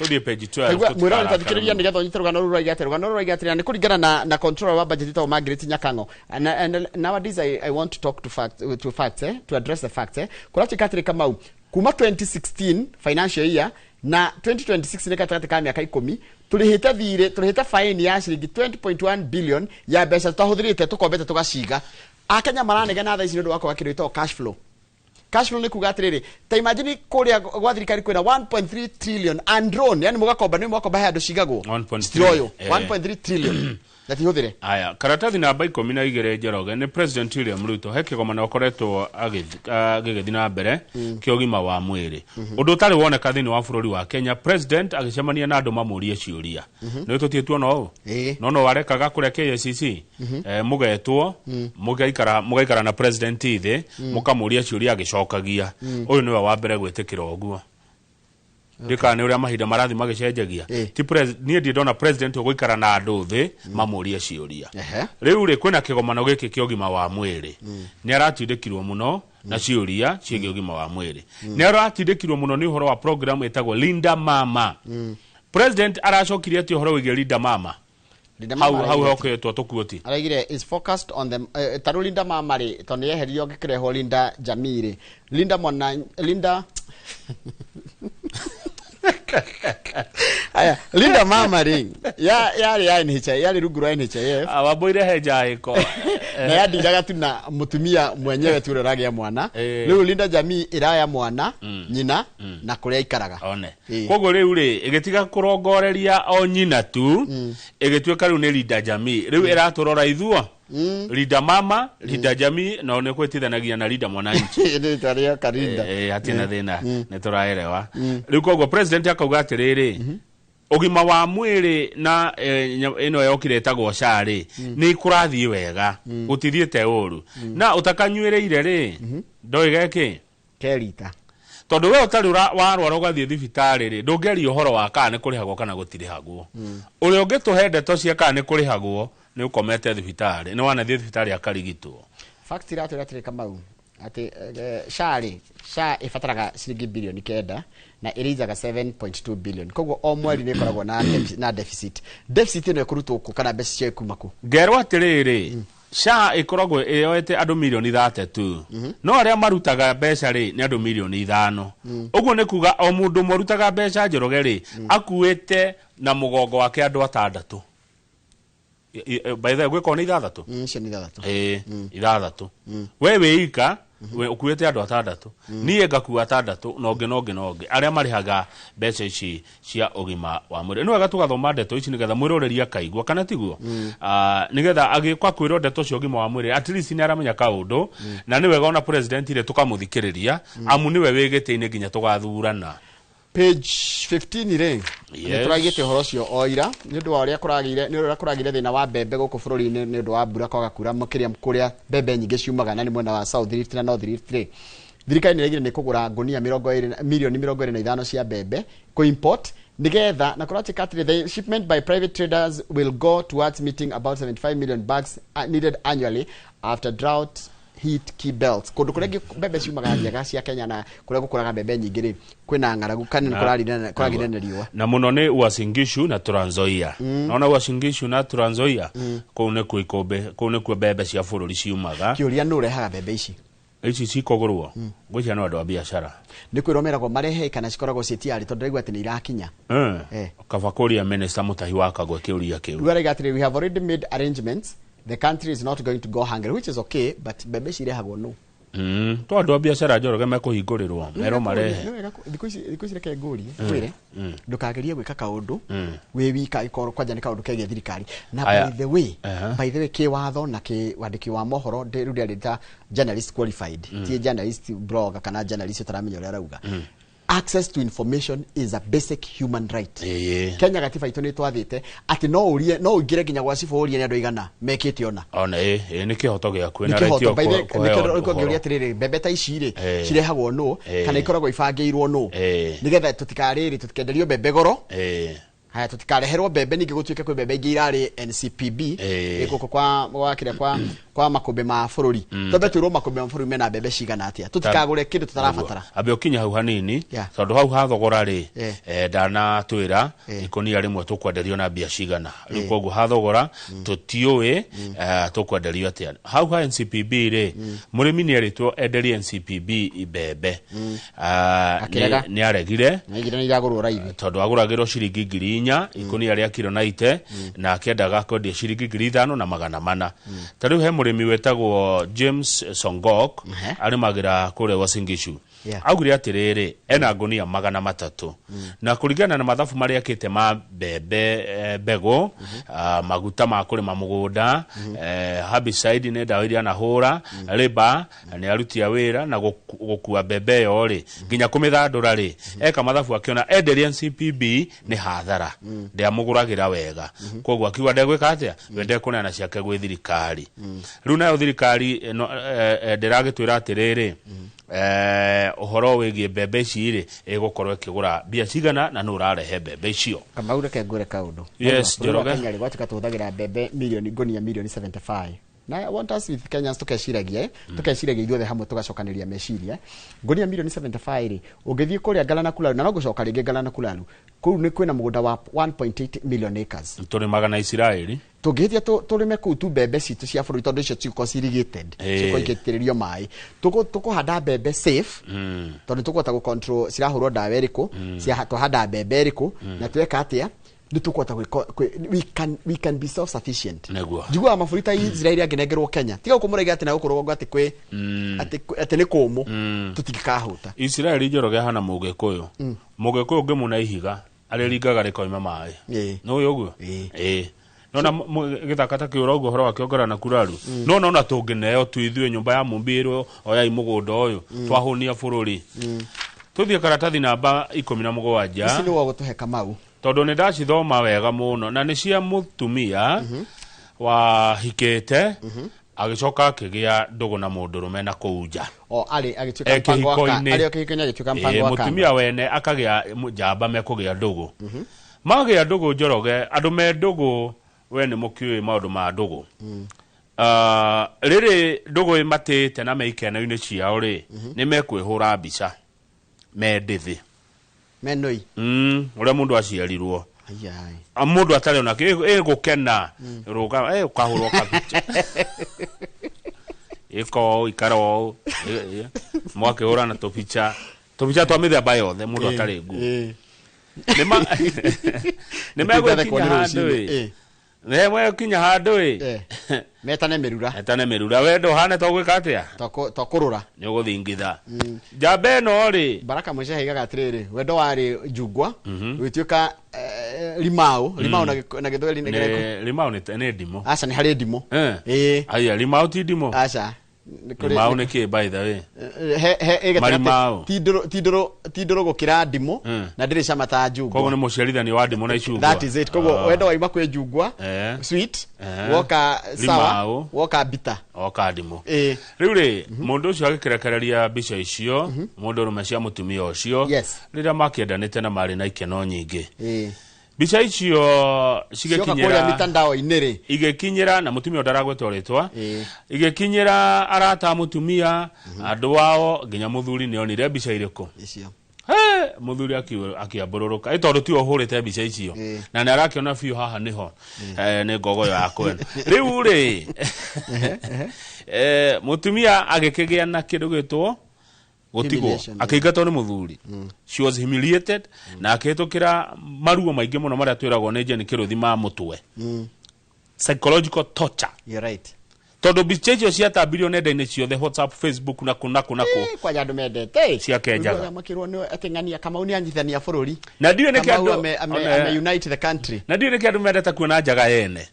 [SPEAKER 2] Tũthiĩ page 12.
[SPEAKER 1] Aigua, mwĩrore,
[SPEAKER 2] tũtikarakara
[SPEAKER 1] tathikĩrĩria
[SPEAKER 2] mũno.
[SPEAKER 1] nĩgetha ũnyite rũgano rũrũ rwaiga atĩa. Rũgano rũrũ rwaiga atĩrĩ, nĩ kũringana na controller wa budget ĩtagwo Margaret Nyakango, and nowadays I want to talk to facts, to address the facts. Kũratuĩka atĩrĩ, Kamau, kuma 2016 financial year na 2026, nĩ gatagatĩ ka mĩaka 10, tũrĩhĩte thirĩ, tũrĩhĩte faini ya ciringi 20.1 billion ya mbeca tũtahũthĩrĩte, tũkombete tũgaciga. Akenya maranegena thaa ici nĩ ũndũ wa kwaga kĩndũ gĩtagwo cash flow. Cash flow nĩ kuga atĩrĩrĩ, ta imagine kũrĩa gwa thirikari kwĩna 1.3 trillion undrawn, yani mũgakomba, nĩ mũgakomba he andũ cigagwo
[SPEAKER 2] 1.3.
[SPEAKER 1] citiroywo. 1.3 trillion. Gatihũthĩre.
[SPEAKER 2] Aya, karatathi namba 12, Njoroge, nĩ President William Ruto he kĩgomano akoretwo agĩgĩthiĩ na mbere kĩa ũgima wa mwĩrĩ, ũndũ ũtarĩ woneka thĩinĩ wa bũrũri wa Kenya, president agĩcemania na andũ mamũrie ciũria. Nĩ tũtie tuona ũũ. No warekaga kũrĩa KICC, mũgetwo mũgaikara na president thĩ, mũkamũria ciũria agĩcokagia. Ũyũ nĩwe wa mbere gwĩtĩkĩra ũguo. Ndikana nĩ ũrĩa mahinda marathiĩ magĩcenjagia. Ti niĩ ndirĩ ndona president ũgũikara na andũ thĩ mamũrie ciũria. Rĩu rĩ, kwĩna kĩgomano gĩkĩ kĩa ũgima wa mwĩrĩ, nĩ aratindĩkirwo mũno na ciũria ciĩgiĩ ũgima wa mwĩrĩ, nĩ aratindĩkirwo mũno nĩ ũhoro wa program ĩtagwo Linda Mama. President aracokirie atĩ ũhoro wĩgiĩ Linda Mama?
[SPEAKER 1] Linda
[SPEAKER 2] hau
[SPEAKER 1] Mama
[SPEAKER 2] hau
[SPEAKER 1] araigire
[SPEAKER 2] hoketwo tũkuoti.
[SPEAKER 1] Araigire is focused on them, tarĩu Linda Mama rĩ, tondũ nĩ yeherio gĩkĩrehwo Linda Jamii rĩ, Linda Mwana, Linda aya, Linda Mama rĩ, ya yarĩ ya NHIF, yarĩ rungu rwa NHIF.
[SPEAKER 2] Wambũire he njaĩko.
[SPEAKER 1] Na yandiraga tu na mutumia mwenyewe tu ũrĩa ũragĩa mwana. Rĩu Linda Jamii ĩraya mwana, nyina na kũrĩa aikaraga.
[SPEAKER 2] One. Koguo rĩu rĩ, ĩgĩtiga kũrongoreria o nyina tu, ĩgĩtuĩka rĩu nĩ Linda Jamii. Rĩu ĩratũrora ithuo Linda Mama, Linda Jamii, no nĩ kwĩtithanagia na Linda Mwananchi.
[SPEAKER 1] Rĩtwa rĩa Karinda.
[SPEAKER 2] Hatirĩ na thĩna, nĩ tũraelewa rĩu. Koguo president akauga atĩrĩrĩ, ũgima wa mwĩrĩ na ĩno yokire ĩtagwo SHA rĩ, nĩ kũrathiĩ wega, gũtithiĩte ũru, na ũtakanyuĩrĩire rĩ, ndoiga kĩ
[SPEAKER 1] kerita.
[SPEAKER 2] Tondũ we ũtarĩ warwara ũgathiĩ thibitarĩ rĩ, ndũngĩaria ũhoro wa kana nĩ kũrĩhagwo kana gũtirĩhagwo. Ũrĩa ũngĩtũhe ndeto cia kana nĩ kũrĩhagwo nĩ ũkomete thibitarĩ, nĩ wanathiĩ thibitarĩ akarigitwo.
[SPEAKER 1] Fact iratwĩra atĩrĩ, Kamau, atĩ SHA rĩ, SHA ĩbataraga ciringi 9 bilioni na ĩrĩizaga 7.2 billion, koguo o mweri nĩ ĩkoragwo na deficit ĩno ĩkũrutwo kũ, kana mbeca cio ikuma kũ?
[SPEAKER 2] Ngerwo atĩrĩrĩ, SHA ĩkoragwo ĩyoete andũ milioni 32, no arĩa marutaga mbeca rĩ, nĩ andũ milioni 5. Ũguo nĩ kuga o mũndũ ũmwe ũrutaga mbeca, Njoroge, rĩ, akuĩte na mũgongo wake andũ atandatũ. By the way, gwĩkorwo nĩ ithathatũ.
[SPEAKER 1] Icio nĩ ithathatũ.
[SPEAKER 2] Ĩĩ, ithathatũ. We wĩ ika we ũkuĩte andũ atandatũ, niĩ ngakua atandatũ, na ũngĩ na ũngĩ na ũngĩ, arĩa marĩhaga mbeca ici cia ũgima wa mwĩrĩ. Nĩ wega tũgathoma ndeto ici nĩgetha mwĩroreri akaigua, kana tiguo? Nĩgetha agĩũka kwĩrwo ndeto cia ũgima wa mwĩrĩ, at least nĩ aramenya kaũndũ. Na nĩ wega ona president rĩ, tũkamũthikĩrĩria, amu nĩwe wĩ gĩtĩ-inĩ nginya tũgathurana.
[SPEAKER 1] Page 15 rĩ, nĩ tũraigĩte ũhoro ũcio o ira nĩ ũndũ wa ũrĩa kũragĩire, nĩ ũrĩa kũragĩire thĩna wa mbembe gũkũ bũrũri-inĩ nĩ ũndũ wa mbura kwaga kura makĩria kũrĩa mbembe nyingĩ ciumaga, na nĩ mwena wa South Rift na North Rift rĩ. Thirikari nĩ ĩraigire nĩ kũgũra ngunia 20, 25 milioni cia mbembe kũ import nĩgetha na kũratuĩka atĩrĩ, the shipment by private traders will go towards meeting about 75 million bags needed annually after drought hit key belts. Kũndũ kũrĩa mbembe ciumaga njega cia Kenya na kũrĩa gũkũraga mbembe nyingĩ rĩ, kwĩna ng'aragu kana nĩ kũragĩire na riũa.
[SPEAKER 2] Na mũno nĩ Uasin Gishu na Trans Nzoia. Naona Uasin Gishu na Trans Nzoia, kũu nĩkuo ikũmbĩ, kũu nĩkuo mbembe cia bũrũri ciumaga.
[SPEAKER 1] Kĩũria, nũ ũrehaga mbembe ici?
[SPEAKER 2] Ici cikũgũrwo ngwĩciria no andũ a biacara.
[SPEAKER 1] Nĩ kwĩrwo meragwo marehe kana cikoragwo ciĩ tiarĩ, tondũ ndĩraigua atĩ nĩ irakinya.
[SPEAKER 2] Kaba kũria minister Mũtahi wa Kagwe kĩũria kĩu.
[SPEAKER 1] Rĩu araiga atĩrĩ, we have already made arrangements, the country is not going to go hungry, which is okay, but mbembe ici irehagwo nũ?
[SPEAKER 2] To andũ a biacara, Njoroge, mekũhingũrĩrwo merwo marehe.
[SPEAKER 1] Nĩ wega thikũ ici reke ngũrie, ngwĩre ndũkagerie gwĩka kaũndũ wĩ wika ĩkorwo kwanja nĩ kaũndũ kegiĩ thirikari na
[SPEAKER 2] Aya.
[SPEAKER 1] by the way, by the way, kĩwatho na kĩ wandĩki wa mohoro, rĩu ndĩarĩ ta journalist qualified, ti journalist blogger kana journalist ũtaramenya ũrĩa arauga. Access to information is a basic human right. Kenya gatiba itũ nĩ twathĩte atĩ no ũrie, no ũingĩre nginya gwa cibũ ũrie nĩ andũ aigana mekĩte ona.
[SPEAKER 2] Ona ĩ nĩ kĩhoto gĩaku
[SPEAKER 1] nĩ
[SPEAKER 2] na right
[SPEAKER 1] kĩhoto
[SPEAKER 2] yo
[SPEAKER 1] by the
[SPEAKER 2] kũheo
[SPEAKER 1] nĩkĩo
[SPEAKER 2] ũhoro.
[SPEAKER 1] ngĩũria atĩrĩrĩ, mbembe ta ici rĩ, cirehagwo nũ kana ikoragwo ibangĩirwo nũ, nĩgetha tũtikarĩrĩ tũtikenderio mbembe goro. Haya, tutikareherwo mbembe ningĩ gũtuĩke kwĩ mbembe ingĩ irarĩ NCPB gũkũ kwa kĩrĩa kwa makũmbĩ ma bũrũri. Twambe twĩrwo makũmbĩ ma bũrũri mena mbembe cigana atĩa, tũtikagũre kĩndũ tũtarabatara.
[SPEAKER 2] Ambe ũkinya hau hanini, tondũ hau ha thogora rĩ, ndanatwĩra ikũnia rĩmwe tũkwenderio na mbia cigana rĩu. Koguo ha thogora tũtiũĩ, tũkwenderio atĩa. Hau ha NCPB rĩ, mũrĩmi nĩ erĩtwo enderie NCPB mbembe.
[SPEAKER 1] Akĩrega.
[SPEAKER 2] Nĩ aregire.
[SPEAKER 1] Naigire nĩ iragũrwo raithi.
[SPEAKER 2] Tondũ agũragĩrwo ciringi 4,000 ikũnia rĩa kiro 90, na akĩendaga kwendia ciringi 5400. Ta rĩu he mũrĩmi wĩtagwo James Songok, arĩmagĩra kũrĩa Uasin Gishu.
[SPEAKER 1] Yeah.
[SPEAKER 2] Augire atiriri, ena ngonia 300 na kuringana na mathabu maria akite ma mbembe, mbegu, maguta ma kurima mugunda, herbicide ni ndawa iria anahura, riba ni aruti a wira na gukua mbembe iyo ri nginya kumithandura ri, eka mathabu akiona enderia NCPB ni hathara, ndiamuguragira wega, koguo akiuga ndegwika atia, we ndekuneana ciake gwi thirikari. Riu nayo thirikari ndiragitwira atiriri, uhoro wigie mbembe ici ri igukorwo ikigura mbia cigana na nũ ũrarehe mbembe icio.
[SPEAKER 1] Kamau, reke ngwĩre kaũndũ.
[SPEAKER 2] Yes,
[SPEAKER 1] Bũrũri wa
[SPEAKER 2] Njoroge.
[SPEAKER 1] Kenya rĩ, gwatuĩka tũhũthagĩra mbembe milioni, ngonia milioni 75, na I want us with Kenyans tukeciragia ithuothe hamwe, tugacokanĩria meciria. Ngonia milioni 75 rĩ, ũngĩthiĩ kũrĩa Galana Kulalu, na no ngũcoka rĩngĩ Galana Kulalu, kũu nĩ kwĩna mũgũnda wa 1.8 million acres.
[SPEAKER 2] Tũrĩmaga na Isiraeli.
[SPEAKER 1] Tũngĩhĩtia tũrĩme kũu tu mbembe citũ cia bũrũri, tondũ icio cigũkorwo irrigated, cikorwo igĩitĩrĩrio maĩ, tũkũhanda mbembe safe, tondũ tũkũhota gũ-control cirahũrwo ndawa ĩrĩkũ, twahanda mbembe ĩrĩkũ, na tweka atĩa, nĩ tũkũhota we can be self sufficient.
[SPEAKER 2] Nĩguo.
[SPEAKER 1] Njiguaga mabũrũri ta Israeli angĩnengerwo Kenya, tiga gũkũ mũraiga atĩ na gũkũ rũgongo atĩ kwĩ atĩ nĩ kũmũ, tũtingĩkahũta.
[SPEAKER 2] Isiraeli, Njoroge, hana Mũgĩkũyũ. Mũgĩkũyũ ũngĩmũna ihiga arĩringaga rĩkoima maĩ. Nĩ ũguo. Ĩĩ, nona gĩthaka ta kĩũra ũguo ũhoro wakĩo Galana Kulalu, no nona tũngĩneo tu ithuĩ nyũmba ya mũmbirwo, oyai mũgũnda ũyũ, twahũnia bũrũri. Tũthiĩ karatathi namba 17.
[SPEAKER 1] Ici nĩ wagũtũhe, Kamau.
[SPEAKER 2] Tondũ nĩ ndacithoma wega mũno, na nĩ cia mũtumia wahikĩte, agĩcoka akĩgĩa ndũgũ na mũndũrũme na kũu nja.
[SPEAKER 1] O arĩ agĩtuĩka
[SPEAKER 2] Eh,
[SPEAKER 1] mpango wa
[SPEAKER 2] kĩhiko-inĩ.
[SPEAKER 1] arĩ o kĩhiko-inĩ agĩtuĩka mpango wa kando.
[SPEAKER 2] Mũtumia wene akagĩa njamba, mekũgĩa ndũgũ, magĩa ndũgũ. Njoroge, andũ me ndũgũ, we nĩ mũkĩũĩ maũndũ ma ndũgũ. Ah, rĩrĩ ndũgũ ĩmatĩte na me ikeno-inĩ ciao rĩ, nĩ mekwĩhũra mbica me ndĩthĩ.
[SPEAKER 1] Menoi.
[SPEAKER 2] Ũrĩa mũndũ aciarirwo.
[SPEAKER 1] Ayai.
[SPEAKER 2] Ah, mũndũ atarĩ ona ĩgũkena rũga, ũkahũrwo kabicha, ĩka ũũ, ikara ũũ, mwakĩhũrana tũbica, tũbica twa mĩthemba yothe, mũndũ atarĩ nguo. Nĩ
[SPEAKER 1] Nĩthekwo
[SPEAKER 2] megũkinya
[SPEAKER 1] nĩ
[SPEAKER 2] handũ
[SPEAKER 1] rũcinĩ.
[SPEAKER 2] ĩ, nĩ megũkinya handũ ĩ.
[SPEAKER 1] Metane mĩrura.
[SPEAKER 2] Etane mĩrura, wendo ũhane to gwĩka atĩa?
[SPEAKER 1] Tokũrũra.
[SPEAKER 2] Nĩ ũgũthingitha njamba ĩno rĩ.
[SPEAKER 1] Baraka Mwice aigaga atĩrĩrĩ, wendo warĩ njungwa ũgĩtuĩka rimau, rimau na gĩthweri nĩ kĩrĩkũ?
[SPEAKER 2] Nĩ rimau, nĩ ndimũ.
[SPEAKER 1] Aca, nĩ harĩ ndimũ.
[SPEAKER 2] Eh.
[SPEAKER 1] Ĩĩ.
[SPEAKER 2] Aya, rimau ti ndimũ?
[SPEAKER 1] Aca. Nĩ kũrĩ-
[SPEAKER 2] Rimau nĩ kĩ, by the way?
[SPEAKER 1] He ĩ gatagatĩ.
[SPEAKER 2] Marimau.
[SPEAKER 1] Ti ndũrũ gũkĩra ndimũ, na ndĩrĩ cama ta njungwa.
[SPEAKER 2] Koguo nĩ mũciarithanio wa ndimũ na icungwa.
[SPEAKER 1] That is it. Koguo wendo waima kwĩ njungwa sweet, woka sawa,
[SPEAKER 2] Rimau.
[SPEAKER 1] woka bitter.
[SPEAKER 2] Oka ndimũ.
[SPEAKER 1] Ĩĩ.
[SPEAKER 2] Rĩu rĩ, mũndũ ũcio agĩkĩrekereria mbica icio, mũndũ ũrũme, cia mũtumia ũcio, rĩrĩa makĩendanĩte na marĩ na ikeno nyingĩ. Mbica icio
[SPEAKER 1] Cioka kũrĩa
[SPEAKER 2] cigĩkinyĩra
[SPEAKER 1] mitandao-inĩ rĩ,
[SPEAKER 2] igĩkinyĩra na mũtumia ũyũ ndaragwetwo rĩtwa, igĩkinyĩra arata a mũtumia, andũ ao, nginya mũthuri nĩ onire mbica irĩkũ.
[SPEAKER 1] Icio.
[SPEAKER 2] He, mũthuri akĩambũrũrũka, ĩ tondũ tiwe ũhũrĩte mbica icio, na nĩ arakĩona biũ haha nĩho, nĩ ngogoyo yakwa ĩno. Rĩu rĩ, mũtumia agĩkĩgĩa na kĩndũ gĩtwo gũtigwo,
[SPEAKER 1] Humiliation,
[SPEAKER 2] akĩingatwo nĩ mũthuri. She was humiliated na akĩhĩtũkĩra maruo maingĩ mũno marĩa twĩragwo nĩ Jane Kĩrũthi ma mũtwe, psychological torture.
[SPEAKER 1] You're right.
[SPEAKER 2] Tondũ mbica icio ciatambirio nenda-inĩ ciothe, WhatsApp, Facebook, na kũ na kũ na kũ.
[SPEAKER 1] Kwanja andũ mendete
[SPEAKER 2] Ciakenjaga.
[SPEAKER 1] Ũiguaga makĩrwo nĩ atĩ ng'ania Kamau nĩ anyitithania bũrũri.
[SPEAKER 2] Na ndiũĩ nĩkĩ
[SPEAKER 1] Kamau
[SPEAKER 2] andũ
[SPEAKER 1] ame unite the country.
[SPEAKER 2] Na ndiũĩ nĩkĩ andũ mendete kuona njaga yene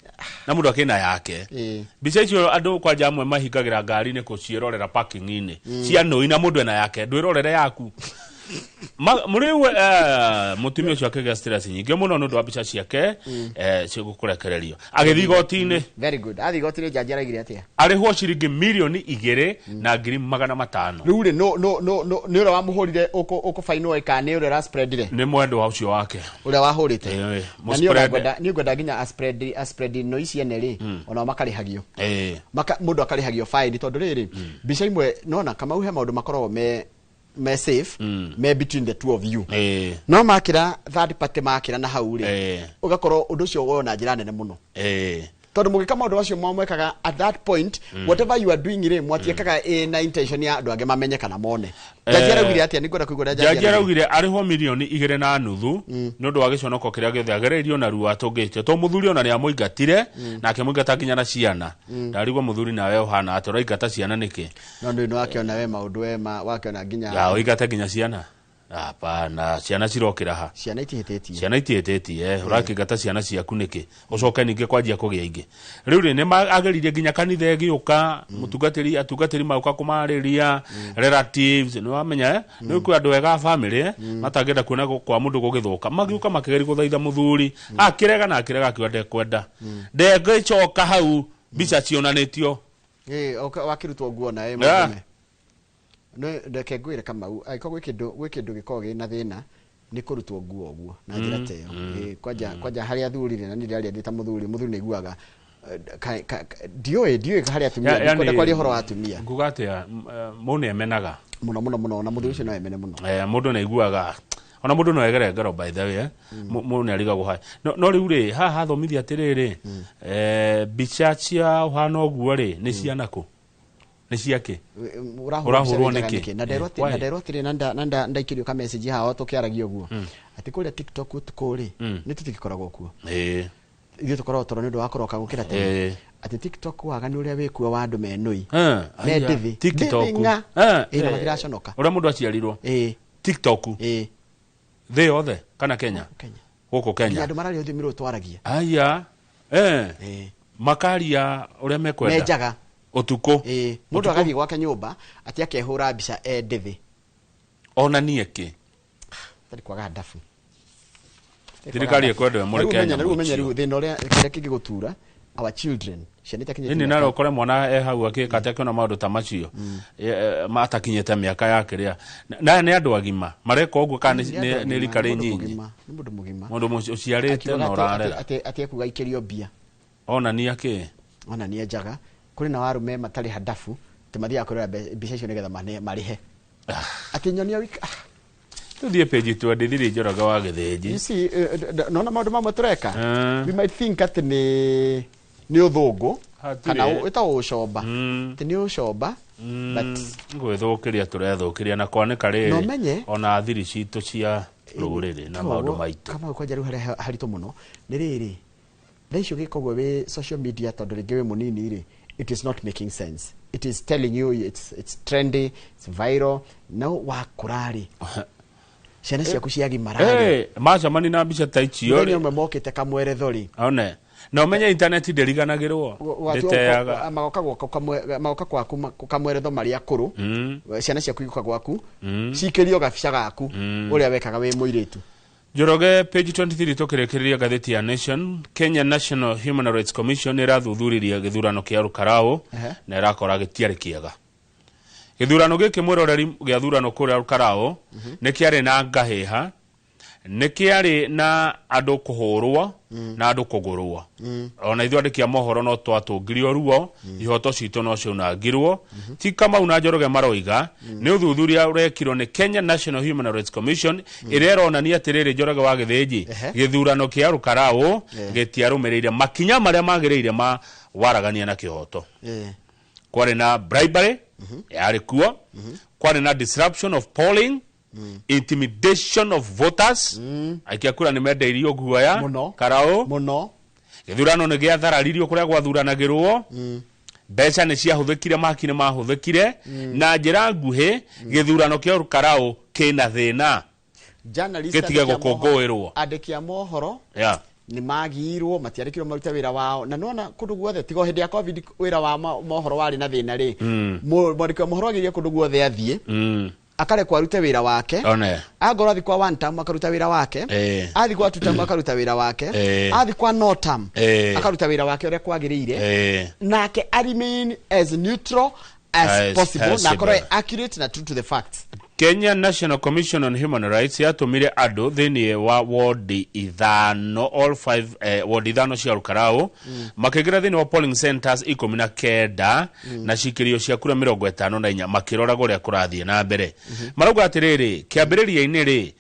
[SPEAKER 2] na mũndũ akĩna yake. Mbica icio andũ kwanja amwe mahingagĩra ngari-inĩ kũciĩrorera parking-inĩ cia nũi, na mũndũ ena yake, ndwĩrorere yaku. Rĩu mũtumia ũcio akĩgĩa stress nyingĩ mũno nĩ ũndũ wa mbica ciake cigũkũrekererio, agĩthiĩ igoti-inĩ.
[SPEAKER 1] Very good. Athiĩ igoti-inĩ, jaji araigire atĩa?
[SPEAKER 2] Arĩhwo ciringi 2,500,000.
[SPEAKER 1] Rĩu rĩ, no nĩ ũrĩa wamũhũrire ũkũbainwo, kana nĩ ũrĩa ũraspreadire?
[SPEAKER 2] Nĩ mwendwa ũcio wake.
[SPEAKER 1] Ũrĩa wahũrĩte. Na niĩ ona
[SPEAKER 2] mũspread.
[SPEAKER 1] Niĩ ngwenda nginya aspread no ici ene rĩ, onao makarĩhagio. Maka mũndũ akarĩhagio fine, tondũ rĩrĩ, mbica imwe nona Kamau he maũndũ makoragwo me safe, me between the two of you, no makĩra third party, makĩra na hau rĩ, ũgakorwo ũndũ ũcio woywo na njĩra nene mũno. Tondu mugika maundu macio mwekaga at that point, whatever you are doing ri, mwatiekaga na intention ya andu angi mamenye kana mone. Jaji araugire atia? Ningwenda kuigua ũrĩa
[SPEAKER 2] Jaji
[SPEAKER 1] jaji araugire.
[SPEAKER 2] Araugire arĩhwo 2.5 mirioni nĩ ũndũ wa gĩconoko kĩrĩa gĩothe agereirio na ruo atũngĩte to mũthuri ona nĩ amũingatire na akĩmũingata nginya na ciana. Ndarigwo mũthuri nawe ũhana atĩa, ũraingata ciana nĩkĩ?
[SPEAKER 1] No ndũ wakiona we maundu we wakiona nginya
[SPEAKER 2] Ya ũingate nginya ciana? Hapana, ciana cirokĩra ha?
[SPEAKER 1] Ciana itihĩtĩtie.
[SPEAKER 2] Ciana itihĩtĩtie. Ũrakĩingata ciana ciaku nĩkĩ? Ũcoke ningĩ kwanjia kũgĩa ingĩ rĩu rĩ, nĩ ageririe nginya kanitha ĩgĩũka, mũtungatĩri, atungatĩri maũka kũmarĩria, relatives, nĩ wamenya, eh? Nĩ kwĩ andũ ega a family, eh? Matangĩenda kuona kwa mũndũ gũgĩthũka, magĩũka makĩgeria gũthaitha mũthuri, akĩrega na akĩrega, akiuga ndekwenda, ndengĩcoka hau mbica cionanĩtio.
[SPEAKER 1] Ĩ, wakĩrutwo nguo nawe. Mũndũme nĩ reke ngwĩre Kamau, angĩkorwo gwĩ kĩndũ gĩkoragwo gĩna thĩna nĩ kũrutwo nguo ũguo na njĩra ta ĩyo. Ĩ, kwanja harĩ athuri rĩ, na niĩ ndĩraria ndĩ ta mũthuri, mũthuri nĩ aiguaga, ndiũĩ harĩ atumia. Ndikwenda kwaria ũhoro wa atumia.
[SPEAKER 2] Nguga atĩa, mũndũ nĩ emenaga.
[SPEAKER 1] Mũno mũno mũno, na mũthuri ũcio no emene mũno.
[SPEAKER 2] Mũndũ nĩ aiguaga, ona mũndũ no egere ngero, by the way, eh? Mũndũ nĩ arigagwo hai no rĩu rĩ, haha hathomithia atĩrĩrĩ, mbica cia ũhana ũguo rĩ, nĩ ciana kũ, nĩ ciakĩ? Ũrahũrwo nĩkĩ?
[SPEAKER 1] Na nderwo atĩ
[SPEAKER 2] Why?
[SPEAKER 1] Na nderwo atĩrĩ, na ndaikĩrio ka message haha o tũkĩaragia ũguo, atĩ kũrĩa TikTok ũtukũ rĩ, nĩ tũtigĩkoragwo kuo. Ithuĩ tũkoragwo toro nĩ ũndũ wa kũroka gũkĩra tene. Atĩ TikTok waganu ũrĩa wĩkuo wa andũ menũi me
[SPEAKER 2] Aya,
[SPEAKER 1] ndĩthĩ.
[SPEAKER 2] TikTok.
[SPEAKER 1] Ndĩthĩ ng'a. Ĩ, na matiraconoka.
[SPEAKER 2] Ũrĩa mũndũ aciarirwo. TikTok. Thĩ yothe kana Kenya?
[SPEAKER 1] Kenya.
[SPEAKER 2] Gũkũ
[SPEAKER 1] nginya
[SPEAKER 2] Kenya.
[SPEAKER 1] Andũ mararia rũthiomi rũrũ twaragia.
[SPEAKER 2] Aya, makaria ũrĩa mekwenda.
[SPEAKER 1] Menjaga.
[SPEAKER 2] Ũtukũ.
[SPEAKER 1] Ĩ, mũndũ
[SPEAKER 2] Ũtukũ.
[SPEAKER 1] Agathiĩ gwake nyũmba atĩ akehũra mbica e ndĩthĩ.
[SPEAKER 2] Onanie kĩ?
[SPEAKER 1] Tarĩ kwaga ndabu.
[SPEAKER 2] Thirikari ĩkwenda ĩmũrĩ
[SPEAKER 1] Rĩu
[SPEAKER 2] Kenya
[SPEAKER 1] ũmenye, rĩu ũmenye
[SPEAKER 2] mũicio.
[SPEAKER 1] Rĩu thĩna ũrĩa kĩrĩa kĩngĩgũtura, our children, ciana itakinyĩtie
[SPEAKER 2] Ĩni
[SPEAKER 1] mĩaka-
[SPEAKER 2] naro ũkore mwana e hau akĩka atĩ akĩona maũndũ ta macio, matakinyĩte mĩaka ya kĩrĩa na nĩ andũ agima mareka ũguo kana
[SPEAKER 1] Nĩ andũ
[SPEAKER 2] nĩ
[SPEAKER 1] agima,
[SPEAKER 2] rika
[SPEAKER 1] nĩ mũndũ
[SPEAKER 2] rĩnyinyi?
[SPEAKER 1] mũgima, nĩ mũndũ mũgima.
[SPEAKER 2] Mũndũ ũciarĩte
[SPEAKER 1] Akiuga
[SPEAKER 2] na ũrarera.
[SPEAKER 1] Atĩ ekuga ikĩrio mbia.
[SPEAKER 2] Onania kĩ?
[SPEAKER 1] Ona nĩ enjaga kũrĩ na warũme matarĩ handabu, atĩ mathiaga kwĩrora mbica icio nĩgetha marĩhe, atĩ nyonia wiki, ah.
[SPEAKER 2] Tũthiĩ page 23, Njoroge wa Gĩthĩnji.
[SPEAKER 1] You see, nona maũndũ mamwe tũreka, we might think atĩ nĩ ũthũngũ
[SPEAKER 2] Hatirĩ.
[SPEAKER 1] kana ĩtagwo ũcomba, atĩ nĩ ũcomba, but
[SPEAKER 2] Gwĩthũkĩria tũrethũkĩria na kwanĩka
[SPEAKER 1] Na
[SPEAKER 2] rĩrĩ
[SPEAKER 1] ũmenye-
[SPEAKER 2] ona thiri citũ cia rũrĩrĩ na maũndũ maitũ.
[SPEAKER 1] Kama kwanja rĩu harĩa haritũ mũno nĩ rĩrĩ, thaa ici ũgĩka ũguo wĩ social media, tondũ rĩngĩ wĩ mũnini rĩ, it is not making sense. It is telling you it's trendy, it's viral. No wakũra rĩ, ciana ciaku ciagimara rĩ,
[SPEAKER 2] Macemani na mbica ta icio
[SPEAKER 1] mũthenya
[SPEAKER 2] rĩ,
[SPEAKER 1] ũmwe mokĩte kamweretho rĩ,
[SPEAKER 2] one na ũmenye internet ndĩriganagĩrwo, ndĩteaga.
[SPEAKER 1] Magoka gwaku magoka kwaku kamweretho marĩ akũrũ, ciana ciaku igũka gwaku cikĩrio gabica gaku ũrĩa wekaga wĩ mũirĩtu.
[SPEAKER 2] Njoroge, page 23, tũkĩrĩkĩrĩria ngathĩti ya Nation, Kenya National Human Rights Commission nĩ ĩrathuthuririe gĩthurano kĩa Rũkarau na ĩrakora gĩtiarĩ kĩega. Gĩthurano gĩkĩ, mwĩroreri, gĩathurano kũrĩa Rũkarau nĩ kĩarĩ na ngahĩha, nĩ kĩarĩ na andũ kũhũrwo na andũ kũgũrwo. Ona ithuĩ andĩki a mohoro no twatũngirio ruo, ihoto citũ no ciaunangirwo. Ti Kamau na Njoroge maroiga, nĩ ũthuthuria ũrekirwo nĩ Kenya National Human Rights Commission ĩrĩa ĩronania atĩrĩrĩ, Njoroge wa Gĩthĩnji, gĩthurano kĩa Rũkarau gĩtiarũmĩrĩire makinya marĩa magĩrĩire ma waragania na kĩhoto. Kwarĩ na bribery yarĩ kuo, kwarĩ na disruption of polling, intimidation of voters, aikia kura nĩ mendeirio guoya.
[SPEAKER 1] Mũno.
[SPEAKER 2] Karau
[SPEAKER 1] Mũno.
[SPEAKER 2] Gĩthurano nĩ gĩathararirio kũrĩa gwathuranagĩrwo, mbeca nĩ ciahũthĩkire, mahaki nĩ mahũthĩkire. Na njĩra nguhĩ, gĩthurano kĩa Karau kĩna thĩna.
[SPEAKER 1] Journalist,
[SPEAKER 2] Gĩtige
[SPEAKER 1] andĩki a mohoro-
[SPEAKER 2] gũkũngũĩrwo.
[SPEAKER 1] Andĩki a mohoro nĩ magirwo, matiarĩkirwo marute wĩra wao, na nona kũndũ guothe tiga o hĩndĩ ya COVID wĩra wa mohoro warĩ na thĩna rĩ, mwandĩki wa mohoro agĩrĩire kũndũ guothe athiĩ, akarekwo arute wĩra wake.
[SPEAKER 2] One.
[SPEAKER 1] Angorwo athi kwa one term akaruta wĩra wake, athi kwa two term akaruta wĩra wake, athi kwa no term akaruta wĩra wake ũrĩa kwagĩrĩire, nake a remain as neutral as
[SPEAKER 2] As
[SPEAKER 1] possible, na akorwo
[SPEAKER 2] possible.
[SPEAKER 1] accurate na true to the facts.
[SPEAKER 2] Kenya National Commission on Human Rights yatumire andũ thĩinĩ wa wodi ithano, all five wodi ithano cia Olkalou, makĩingĩra thĩinĩ wa polling centers 19 na cikĩrio cia kura 54, makĩroraga ũrĩa kũrathiĩ na mbere. Marauga atĩrĩrĩ, kĩambĩrĩria-inĩ rĩ,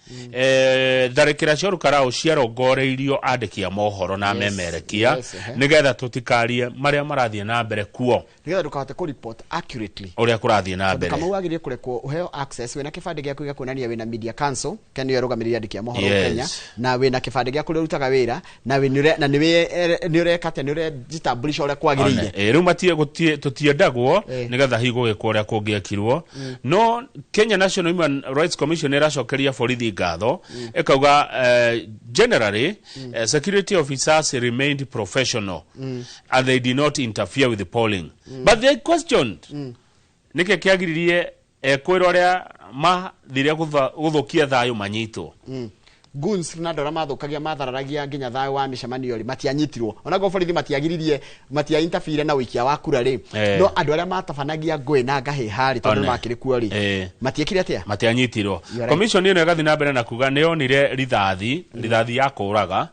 [SPEAKER 2] tharĩkĩra cia Olkalou ciarongoreirio andĩki a mohoro na memerekia, nĩgetha tũtikarie marĩa marathiĩ na mbere kuo,
[SPEAKER 1] nĩgetha ndũkahote kũ report accurately
[SPEAKER 2] ũrĩa kũrathiĩ na mbere.
[SPEAKER 1] Kamau wagĩrĩire kũrekwo ũheo access wĩna kĩbandĩ gĩaku gĩa kuonania wĩna Media Council, Kenya nĩyo ĩrũgamĩrĩire andĩki a mohoro Kenya, na wĩna kĩbandĩ gĩaku ũrĩa ũrutaga wĩra, na nĩ ũreka atĩa, nĩ ũrejitambulisha ũrĩa kwagĩrĩire.
[SPEAKER 2] Rĩu tũtiendagwo nĩgetha hihi gũgĩkwo ũrĩa kũngĩekirwo. No Kenya National Human Rights Commission ĩracokeria borithi ngatho, ĩkauga generally security officers remained professional and they did not interfere with the polling. But they questioned nĩkĩ kĩagiririe kwĩra ũrĩa mathire gũthũkia thayũ manyitwo.
[SPEAKER 1] Goons na andũ arĩa mathũkagia mathararagia nginya thayũ wa mĩcemanio rĩ, matianyitirwo. Ona borithi matiagiririe, matia interfere na ũikia wa kura rĩ, no andũ arĩa matabanagia ngũĩ na ngahĩha rĩ, tondũ makĩrĩ kuo rĩ, matiekire atĩa?
[SPEAKER 2] Matianyitirwo. Commission ĩno ĩgathiĩ na mbere na kuga nĩ yonire rithathi ya kũraga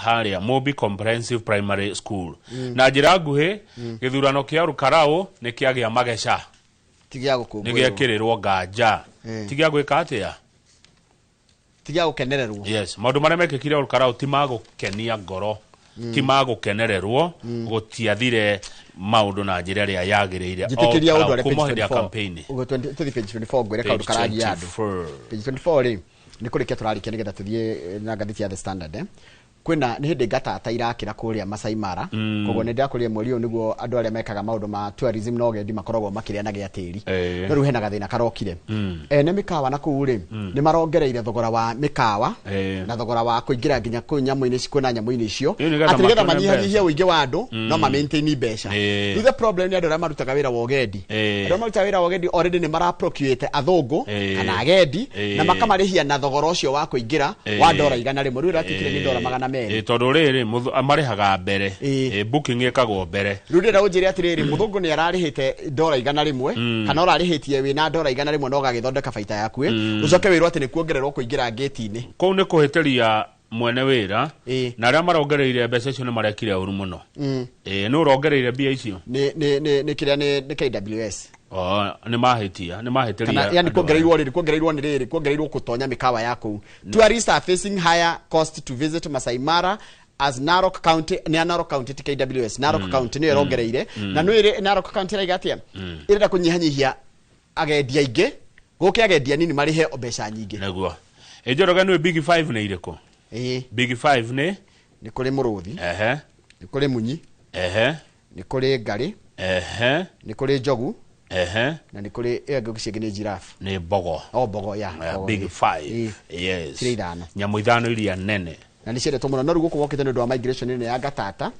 [SPEAKER 2] harĩa Mobi Comprehensive Primary School. Na njĩra nguhĩ, gĩthurano kĩa Olkalou nĩ kĩagĩa mageca.
[SPEAKER 1] Ti gĩa gũkũngũĩrwo.
[SPEAKER 2] Nĩ gĩekĩrĩrwo nganja. Ti gĩa gwĩka atĩa?
[SPEAKER 1] Ti gĩa gũkenererwo.
[SPEAKER 2] Yes, maũndũ marĩa mekĩkire Olkalou ti ma gũkenia ngoro, ti ma gũkenererwo, gũtiathire maũndũ na njĩra ĩrĩa yagĩrĩire.
[SPEAKER 1] Njĩtĩkĩria ũndũ arĩa
[SPEAKER 2] kuma
[SPEAKER 1] page
[SPEAKER 2] hĩndĩ ya
[SPEAKER 1] 24.
[SPEAKER 2] campaign.
[SPEAKER 1] Ũguo tũthiĩ page 24 ngwĩre kaũndũ karagia andũ. Page 24 rĩ, nĩ kũrĩkia tũrarĩkia nĩgetha tũthiĩ na ngathĩti ya The Standard. Kwĩna nĩ hĩndĩ ngatata irakĩra kũrĩa Masai Mara. Koguo nĩ ndakũrire mweri ũyũ nĩguo andũ arĩa mekaga maũndũ ma tourism na ũgendi makoragwo makĩrĩa na gĩa tĩri. No rĩu hena gathĩna karokire. Ene mĩkawa na kũu rĩ, nĩ marongereire thogora wa mĩkawa na thogora wa kũingĩra nginya kũu nyamũ-inĩ, kwĩna nyamũ-inĩ icio, atĩ nĩgetha manyihanyihie ũingĩ wa andũ, no ma maintain mbeca. Rĩu the problem nĩ andũ arĩa marutaga wĩra wa ũgendi. Andũ arĩa marutaga wĩra wa ũgendi already nĩ mara procurate athũngũ kana agendi, na makamarĩhia na thogora ũcio wa kũingĩra wa $100. Rĩu ĩratuĩkire nĩ $200.
[SPEAKER 2] Tondũ rĩrĩ marĩhaga mbere, booking ĩkagwo mbere.
[SPEAKER 1] Rĩu ndĩrenda ũnjĩre atĩrĩrĩ, mũthũngũ nĩ ararĩhĩte $100, kana ũrarĩhĩtie wĩna $100 na ũgagĩthondeka baita yaku, ũcoke wĩrwo atĩ nĩ kuongererwo kũingĩra ngĩti-inĩ.
[SPEAKER 2] Kũu nĩ kũhĩtĩria mwene wĩra, na arĩa marongereire mbeca icio nĩ marekire ũru mũno. Nĩ ũrongereire mbia icio?
[SPEAKER 1] Nĩ kĩrĩa nĩ KWS.
[SPEAKER 2] Nĩ mahĩtia, nĩ mahĩtĩria.
[SPEAKER 1] Yani kuongereirwo rĩrĩ, kuongereirwo nĩ rĩrĩ, kuongereirwo kũtonya mĩkawa ya kũu. Tourists are facing higher cost to visit Masai Mara as Narok County, nĩ Narok County ti KWS, Narok County nĩyo ĩrongereire. Na nĩ Narok County ĩraiga atĩa? Ĩrenda kũnyihanyihia agendi aingĩ, gũke agendi anini marĩhe mbeca nyingĩ.
[SPEAKER 2] Nĩguo. Njoroge nĩ Big 5 nĩ irĩkũ? Big 5 nĩ?
[SPEAKER 1] Nĩ kũrĩ mũrũthi. Nĩ kũrĩ munyi. Nĩ kũrĩ ngarĩ. Nĩ kũrĩ njogu. Na nĩ kũrĩ ĩyo ngũkũ ciĩngĩ nĩ giraffe.
[SPEAKER 2] Nĩ mbogo.
[SPEAKER 1] O mbogo, ya.
[SPEAKER 2] Big 5. Yes.
[SPEAKER 1] Cirĩ ithano.
[SPEAKER 2] Nyamũ ithano iria nene.
[SPEAKER 1] Na nĩ ciendetwo mũno. No rĩu gũkũ gokĩte nĩ ũndũ wa migration ĩno ya Gatata,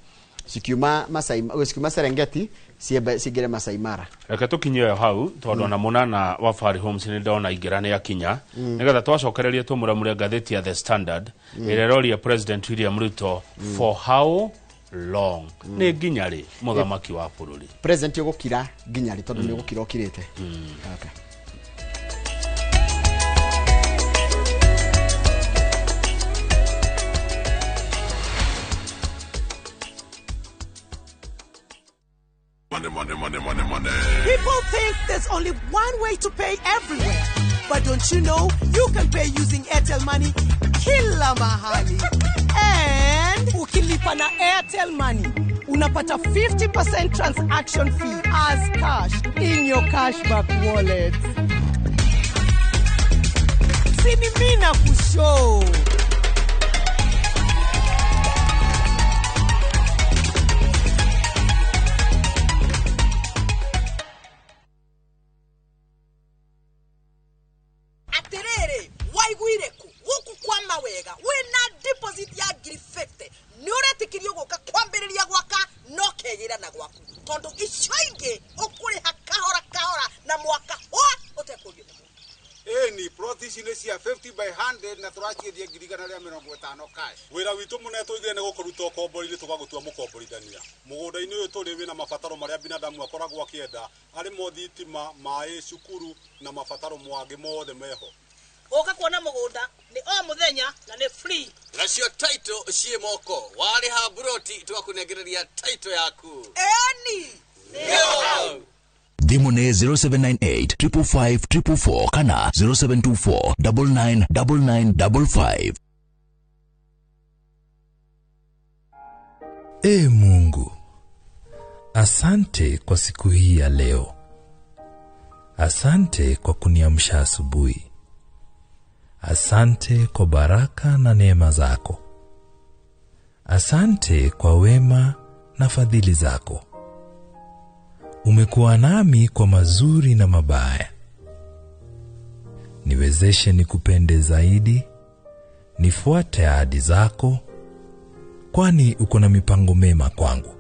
[SPEAKER 1] cikiuma Masai, cikiuma Serengeti, cingĩre Masai Mara.
[SPEAKER 2] Reke tũkinye ĩyo hau, tondũ ona mũnana wa Fahari Homes nĩ ndona ingĩra nĩ akinya. Nĩgetha twacokererie tũmũramũre ngathĩti ya The Standard, ĩrĩa ĩroria President William Ruto for how long? Nĩ nginya rĩ mũthamaki wa bũrũri?
[SPEAKER 1] President ũgũkira nginya rĩ, tondũ nĩ ũgũkira ũkirĩte. Okay.
[SPEAKER 3] Money, money, money, money, money.
[SPEAKER 4] People think there's only one way to pay everywhere. But don't you know you can pay using Airtel Money kila mahali. And ukilipa na Airtel Money, unapata 50% transaction fee as cash in your cashback wallet. Sini mina kushow.
[SPEAKER 5] Atiriri, waiguire ku guku kwa mawega wina deposit ya 50,000 ni uretikirio guka kwambiriria gwaka no kegira na gwaku tondu icio ingi ukuriha kahora kahora na mwaka wa utekurio.
[SPEAKER 6] Ni plot ici ni cia 50 by 100 grade na tũraciendia 150,000 cash.
[SPEAKER 7] Wĩra witũ mũnene tũigire nĩ gũkũruta ũkombori-inĩ tũgagũtua mũkomborithania. Mũgũnda-inĩ ũyũ tũrĩ wĩna mabataro marĩa binadamu akoragwo akĩenda, arĩ mo thitima, maĩ, cukuru na mabataro mangĩ mothe meho.
[SPEAKER 5] Ũka kuona mũgũnda nĩ o mũthenya na nĩ free.
[SPEAKER 8] Nacio title ciĩ moko, warĩha mburoti tũgakũnengereria title yaku.
[SPEAKER 5] Eni
[SPEAKER 8] Nĩo.
[SPEAKER 9] Thimũ nĩ 0798 555 444 kana 0724 999955.
[SPEAKER 10] Ee Mungu, asante kwa siku hii ya leo. Asante kwa kuniamsha asubuhi. Asante kwa baraka na neema zako. Asante kwa wema na fadhili zako. Umekuwa nami kwa mazuri na mabaya. Niwezeshe nikupende zaidi, nifuate ahadi zako, kwani uko na mipango mema kwangu.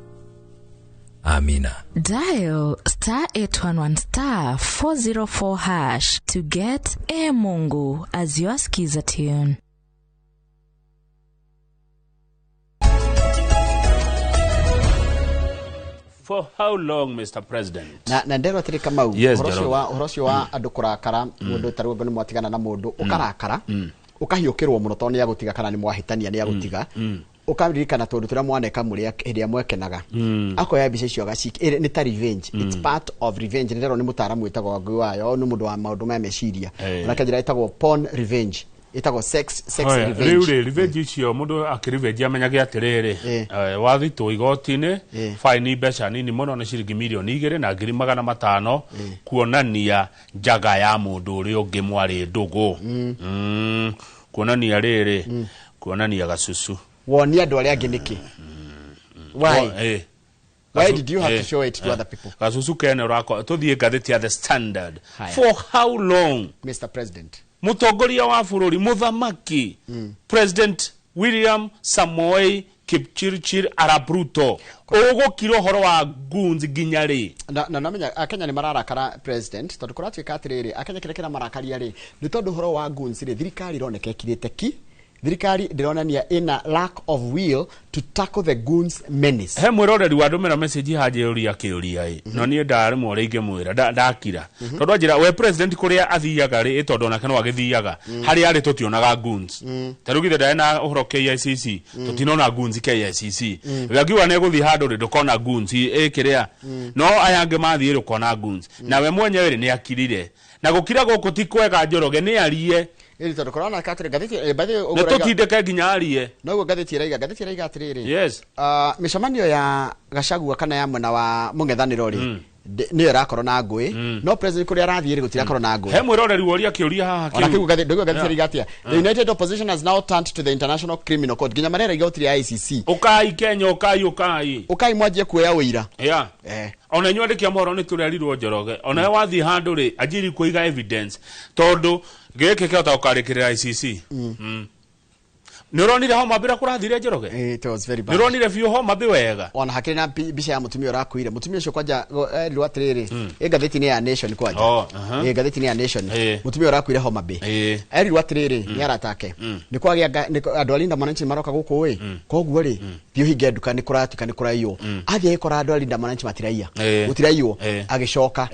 [SPEAKER 10] Amina.
[SPEAKER 11] Dial star 811 star 404 hash to get E Mungu as your skiza tune.
[SPEAKER 2] For how long, Mr. President?
[SPEAKER 1] Na ndero atiri Kamau,
[SPEAKER 2] Yes,
[SPEAKER 1] ũhoro ũcio wa andũ kũrakara, mũndũ ta rĩu nĩ mwatigana na mũndũ, ũkarakara, ũkahiũkĩrwo mũno tondũ nĩ agũtiga kana nĩ mwahĩtania nĩ agũtiga. Ũkaririkana tondũ tũrĩa mwaneka mũrĩ hĩndĩ ĩrĩa mwekenaga. Akoya mbica icio agacik, nĩ ta revenge. It's part of revenge. Nĩ ndero nĩ mũtaaramu wĩtagwo Wangui Wayo, nĩ mũndũ wa maũndũ ma meciria. Onake njĩra ĩtagwo porn revenge. Ĩtagwo sex revenge.
[SPEAKER 2] Rĩu rĩ, revenge icio mũndũ akĩrevenge amenyage atĩrĩrĩ, wathitwo igoti-inĩ, fine mbeca nini mũno nĩ ciringi 2,500,000 kuonania njaga ya mũndũ ũrĩa ũngĩ mwarĩ ndũgũ. Kuonania rĩrĩ, kuonania gacucu.
[SPEAKER 1] Wonia andũ arĩa angĩ nĩkĩ? Why? Why did you have to show it to other people?
[SPEAKER 2] Gacucu kene ũrakwa, tũthiĩ ngathĩti ya The Standard. For how long?
[SPEAKER 1] Mr. President.
[SPEAKER 2] Mũtongoria wa bũrũri, mũthamaki, President William Samoei Kipchirchir Arap Ruto, ũgũkira ũhoro wa goons nginya rĩ?
[SPEAKER 1] Na namenya Akenya nĩ mararakara president tondũ kũratuĩka atĩrĩrĩ, Akenya kĩrĩa kĩramarakaria rĩ nĩ tondũ ũhoro wa goons rĩ, thirikari ĩroneka ĩkirĩte ki. Thirikari ndĩronania ĩna lack of will to tackle the goons menace.
[SPEAKER 2] He mwĩroreri wa ndũmĩra message hanjĩũria kĩũria ĩ, no niĩ ndaremwo ũrĩa ingĩmwĩra, ndakira. Tondũ anjĩra we president kũrĩa athiaga rĩ, tondũ onake no agĩthiaga, harĩa arĩ tũtionaga goons. Ta rĩu githĩ ndarĩ na ũhoro KICC, tũtinona goons KICC. We angiuga nĩ egũthiĩ handũ rĩ, ndũkona goons ĩ kĩrĩa. No aya angĩ mathiĩ rĩ, ũkona goons. Na we mwenyewe rĩ, nĩ akirire. Na gũkira gũkũ ti kwega Njoroge, nĩ arie.
[SPEAKER 1] Ĩrĩ tondũ kũrona atĩrĩ, ngathĩti, by the way,
[SPEAKER 2] nĩ tũtindĩke nginya arie.
[SPEAKER 1] Noguo ngathĩti ĩraiga atĩrĩrĩ.
[SPEAKER 2] Yes.
[SPEAKER 1] Mĩcemanio ya Gachagua kana ya mwena wa mũng'ethanĩro rĩ, nĩyo ĩrakorwo na ngũĩ, no president kũrĩa arathiĩ rĩ, gũtirakorwo na ngũĩ.
[SPEAKER 2] He mwĩroreri woria kĩũria haha
[SPEAKER 1] Ona kĩu ndũigua ngathĩti ĩraiga atĩa? The United Opposition has now turned to the International Criminal Court. Nginya marĩa ĩraiga gũtirĩ ICC.
[SPEAKER 2] Ũkai Kenya, ũkai, ũkai.
[SPEAKER 1] Ũkai mwanjie kuoya ũira.
[SPEAKER 2] Yeah. Ona inyuĩ andĩki a mohoro nĩ tũrerirwo Njoroge. Ona we wathiĩ handũ rĩ, anjiri kũiga evidence tondũ gĩkĩ kĩhota gũkarĩkĩrĩra ICC. Nĩ ũronire Homa Bay ũrĩa kũrathire Njoroge?
[SPEAKER 1] It was very bad.
[SPEAKER 2] Nĩ ũronire biũ Homa Bay wega?
[SPEAKER 1] Ona hakĩrĩ na mbica ya mũtumia ũrakuire. Mũtumia ũcio kwanja erirwo atĩrĩrĩ, ĩ ngathĩti-inĩ ya Nation kwanja. Ĩ ngathĩti-inĩ ya Nation. Mũtumia ũrakuire Homa Bay. Erirwo atĩrĩrĩ, nĩ arata ake. Nĩ kwagĩa andũ a Linda Mwananchi maroka gũkũ ĩ. Koguo rĩ, thiĩ ũhinge nduka nĩ kũratuĩka nĩ kũraiywo. Athiĩ agĩkora andũ a Linda Mwananchi matiraiya. Gũtiraiywo. Agĩcoka.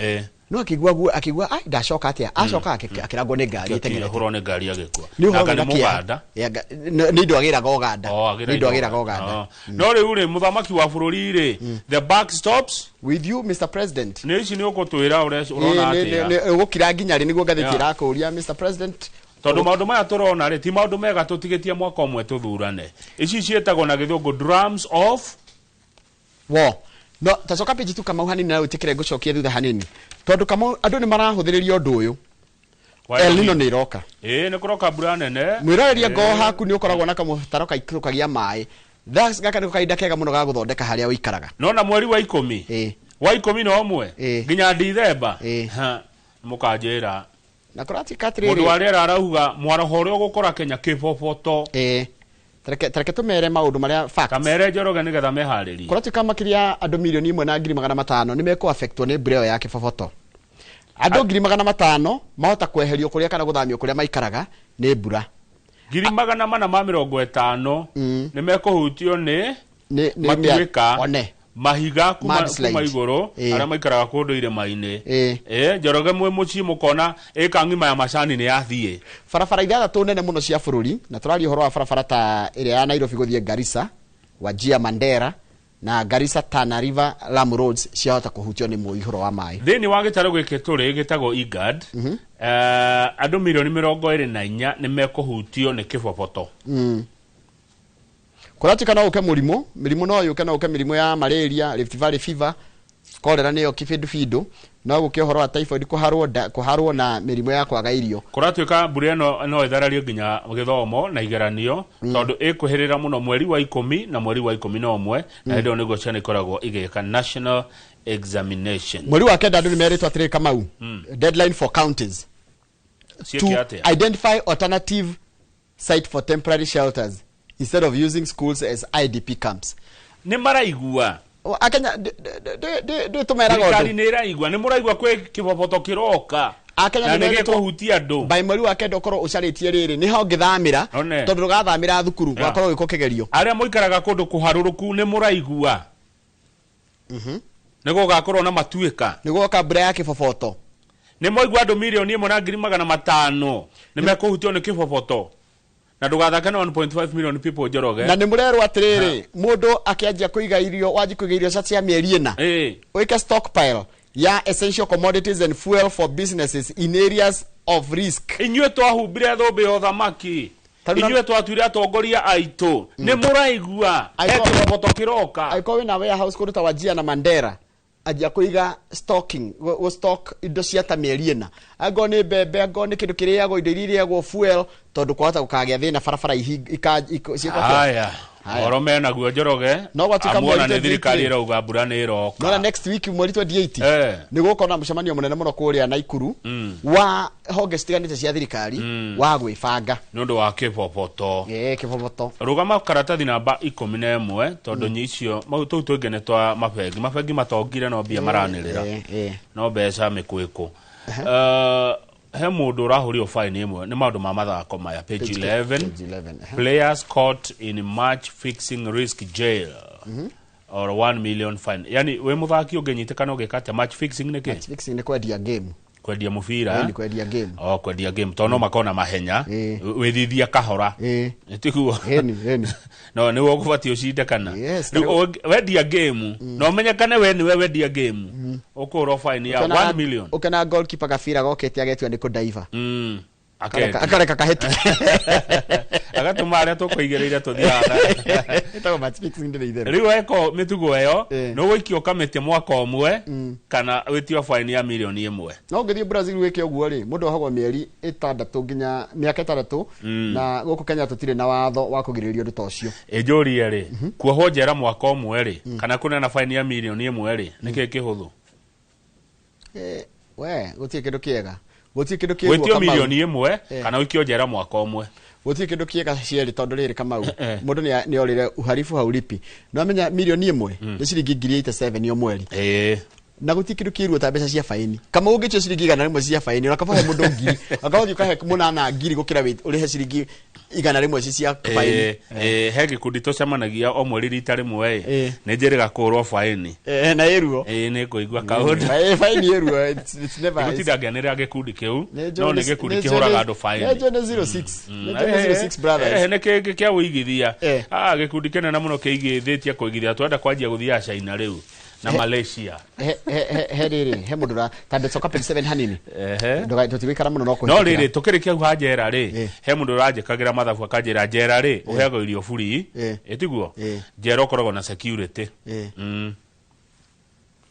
[SPEAKER 1] No akĩigua akĩigua ai ndacoka atĩa, acoka akĩrangwo nĩ ngari ĩteng'erete.
[SPEAKER 2] Akĩhũrwo nĩ ngari agĩkua.
[SPEAKER 1] Nĩ ũhoro wĩna kĩeha. Nĩ indo agĩraga Ũganda. Nĩ indo agĩraga Ũganda.
[SPEAKER 2] No rĩu rĩ, mũthamaki wa bũrũri rĩ, the buck stops
[SPEAKER 1] with you Mr. President.
[SPEAKER 2] Nĩ ici nĩ ũgũtwĩra ũrĩa ũrona atĩa.
[SPEAKER 1] Ũgũkira nginya rĩ nĩguo ngathĩti ĩrakũria Mr. President.
[SPEAKER 2] Tondũ maũndũ maya tũrona rĩ ti maũndũ mega, tũtigĩtie mwaka ũmwe tũthurane. Ici ciĩtagwo na gĩthũngũ drums of
[SPEAKER 1] war. No tacoka page tu Kamau hanini na ũtĩkĩre ngũcokie thutha hanini tondũ Kamau andũ nĩ marahũthĩrĩria ũndũ ũyũ. El Nino nĩ ĩroka.
[SPEAKER 2] Ĩĩ nĩ kũroka mbura nene.
[SPEAKER 1] Mwĩroreria ngoo haku nĩ ũkoragwo na kamũtaro kaikũrũkagia maĩ. Gaka nĩko kahinda kega mũno ga gũthondeka harĩa ũikaraga.
[SPEAKER 2] No na mweri wa 10. Wa 11 nginya Dithemba. Mũkanjĩra.
[SPEAKER 1] Na kũratuĩka atĩrĩrĩ,
[SPEAKER 2] mũndũ wa rĩera arauga mwaraho ũrĩa ũgũkora Kenya kĩboboto.
[SPEAKER 1] Tareke tũmere maũndũ marĩa facts.
[SPEAKER 2] Kamere Njoroge nĩgetha meharĩrie.
[SPEAKER 1] Kũratuĩka makĩria andũ 1,500,000 nĩ mekũ-affectwo nĩ mbura ĩyo ya kĩboboto. Andũ 500,000 mahota kweherio kũrĩa kana gũthamio kũrĩa maikaraga nĩ mbura.
[SPEAKER 2] 450 nĩ mekũhutio nĩ matuĩka mahiga kuma igũrũ arĩa maikaraga kũndũ irĩma-inĩ. Njoroge mwĩ mũciĩ mũkona ĩka ng'ima ya macani nĩ yathiĩ.
[SPEAKER 1] Barabara ithathatũ nene mũno cia bũrũri, na tũraria ũhoro wa barabara ta ĩrĩa ya Nairobi gũthiĩ Garissa, Wajir Mandera na Garissa Tana River Lamu Roads ciahota kũhutio nĩ mũihũro wa maĩ.
[SPEAKER 2] Thĩinĩ wa gĩtarũ gĩkĩ tũrĩ gĩtagwo IGAD, andũ milioni 24 nĩ mekũhutio nĩ kĩboboto.
[SPEAKER 1] Kũratuĩka no ũke mũrimũ, mĩrimũ no yũke, no ũke mĩrimũ ya malaria, Rift Valley fever, cholera nĩyo kĩbĩndũbĩndũ, no gũke ũhoro wa typhoid kũharwo na mĩrimũ ya kwaga irio.
[SPEAKER 2] Kũratuĩka mbura ĩno no ĩtharario nginya gĩthomo na igeranio, tondũ ĩkwĩhĩrĩra mũno mweri wa 10 na mweri wa 11, na hĩndĩ ĩyo nĩguo ciana ikoragwo igĩka national examination.
[SPEAKER 1] Mweri wa 9 andũ nĩ merĩtwo atĩrĩ Kamau, deadline for counties to identify alternative site for temporary shelters instead of using schools as IDP camps.
[SPEAKER 2] Nĩ maraigua
[SPEAKER 1] Akenya ndĩ tũmeraga
[SPEAKER 2] thirikari nĩ ĩraigua, nĩ mũraigua kwĩ kĩboboto kĩroka
[SPEAKER 1] Akenya
[SPEAKER 2] na nĩ gĩkũhutia andũ.
[SPEAKER 1] By mweri wa 9 ũkorwo ũcarĩtie rĩrĩ nĩho ũngĩthamĩra, tondũ ndũgathamĩra thukuru gwakorwo gwĩkwo kĩgerio.
[SPEAKER 2] Arĩa mũikaraga kũndũ kũharũrũku nĩ mũraigua nĩ gũgakorwo na matuĩka,
[SPEAKER 1] nĩ gũgoka mbura ya kĩboboto.
[SPEAKER 2] Nĩ mwaigua andũ 1,500,000 nĩ mekũhutio nĩ kĩboboto, na ndũgathake na 1.5 million people Njoroge.
[SPEAKER 1] Na nĩ mũrerwo atĩrĩrĩ, mũndũ akĩanjia kũiga irio, wanjie kũiga irio cia mĩeri 4, wĩke stockpile ya essential commodities and fuel for businesses in areas of risk.
[SPEAKER 2] Inyuĩ twahumbire thũmbĩ ya ũthamaki, inyuĩ twatuire atongoria aitũ, nĩ mũraigua kĩboboto kĩroka.
[SPEAKER 1] Angĩkorwo wĩna warehouse kũndũ ta Wajir na Mandera, anjia kũiga stocking, gũ stock indo cia ta mĩeri 4, angĩkorwo nĩ mbembe, angĩkorwo nĩ kĩndũ kĩrĩagwo, indo iria irĩagwo fuel, tondũ kwahota gũkagĩa thĩna barabara ciĩkwo.
[SPEAKER 2] Haya, ũhoro menaguo Njoroge, amuona nĩ thirikari ĩrauga mbura nĩ ĩroka.
[SPEAKER 1] Nona next week mweri 28 nĩ gũkorwo na mũcemanio mũnene mũno kũrĩa Naikuru wa honge citiganĩte cia thirikari wa gwĩbanga
[SPEAKER 2] nĩ ũndũ wa kĩboboto.
[SPEAKER 1] Kĩboboto.
[SPEAKER 2] Rũgama karatathi namba 11, tondũ icio tũu tũngĩ nĩ twa mabengi, mabengi matongire no mbia maranĩrĩra, no mbeca mĩkwĩkũ. He mũndũ ũrahũrio fine ĩmwe nĩ maũndũ ma mathako maya, page 11, players caught in match fixing risk jail or 1 million fine. Yani we mũthaki ũngĩnyitĩkana ũgĩka atĩa? Match fixing nĩ kĩ?
[SPEAKER 1] Match fixing nĩ kwendia game.
[SPEAKER 2] Kwendia mũbira.
[SPEAKER 1] Nĩ kwendia game.
[SPEAKER 2] Oh, kwendia game tondũ no makorwo na mahenya, wĩthithia kahora, tiguo? No nĩwe ũgũbatiĩ ũcinde kana wendia game na ũmenyekane we nĩwe wendia game, ũkũhũrwo fine ya 1 million.
[SPEAKER 1] Ũkena goalkeeper gabira gokĩte agetua nĩ kũdaiva, akareka kahĩtũke,
[SPEAKER 2] agatũma arĩa tũkũigĩrĩire tũthiaga.
[SPEAKER 1] Ĩtagwo match fixing ndĩrĩ itherũ.
[SPEAKER 2] Rĩu weka mĩtugo ĩyo nĩ ũgũikio kamĩtĩ mwaka ũmwe kana wĩtio fine ya milioni 1.
[SPEAKER 1] No ũngĩthiĩ Brazil wĩke ũguo rĩ, mũndũ ohagwo mĩeri 6 nginya mĩaka 6, na gũkũ Kenya tũtirĩ na watho wa kũgirĩrĩria ũndũ ta ũcio.
[SPEAKER 2] Ĩnjũrie rĩ, kuohwo njera mwaka ũmwe rĩ kana kũneana fine ya milioni 1 rĩ, nĩkĩĩ kĩhũthũ?
[SPEAKER 1] We gũtirĩ kĩndũ kĩega, gũtirĩ kĩndũ kĩega.
[SPEAKER 2] Wĩtio milioni 1 kana ũikio njera mwaka ũmwe,
[SPEAKER 1] gũtirĩ kĩndũ kĩega cierĩ, tondũ rĩrĩ Kamau, mũndũ nĩ orĩre uharibu haulipi. No amenya milioni 1 nĩ ciringi 87 o mweri, na gũtirĩ kĩndũ kĩruo ta mbeca cia faini. Kamau ũngĩtio ciringi 100 cia faini, ona kaba he mũndũ ngiri, akaba ũthiĩ ũkahe mũnana ngiri gũkĩra ũrĩhe ciringi 100 cia faini.
[SPEAKER 2] He gĩkundi tũcemanagia o mweri rita rĩmwe, nĩ njĩrĩga kũhũrwo faini
[SPEAKER 1] na ĩruo.
[SPEAKER 2] Nĩ ngũigua kaũndũ
[SPEAKER 1] faini ĩruo, it's never.
[SPEAKER 2] Gũtinda ngĩanĩrĩra gĩkundi kĩu, no nĩ gĩkundi kĩhũraga andũ faini.
[SPEAKER 1] Nĩ 06, nĩ 06 brothers.
[SPEAKER 2] Nĩ kĩngĩ kĩa ũigithia, gĩkundi kĩnene mũno kĩigithĩtie kũigithia, twenda kwanjia gũthiaga China rĩu na Malaysia.
[SPEAKER 1] He rĩrĩ, he mũndũ ra tondũ coka page 7 hanini, tũtigũikara mũno no
[SPEAKER 2] kũhĩtũkĩra. No rĩrĩ, tũkĩrĩkia hau ha njera rĩ, he mũndũ ũranjĩkagĩra mathabu akanjĩra njera rĩ ũheagwo irio free, ĩtiguo? Njera ũkoragwo na security.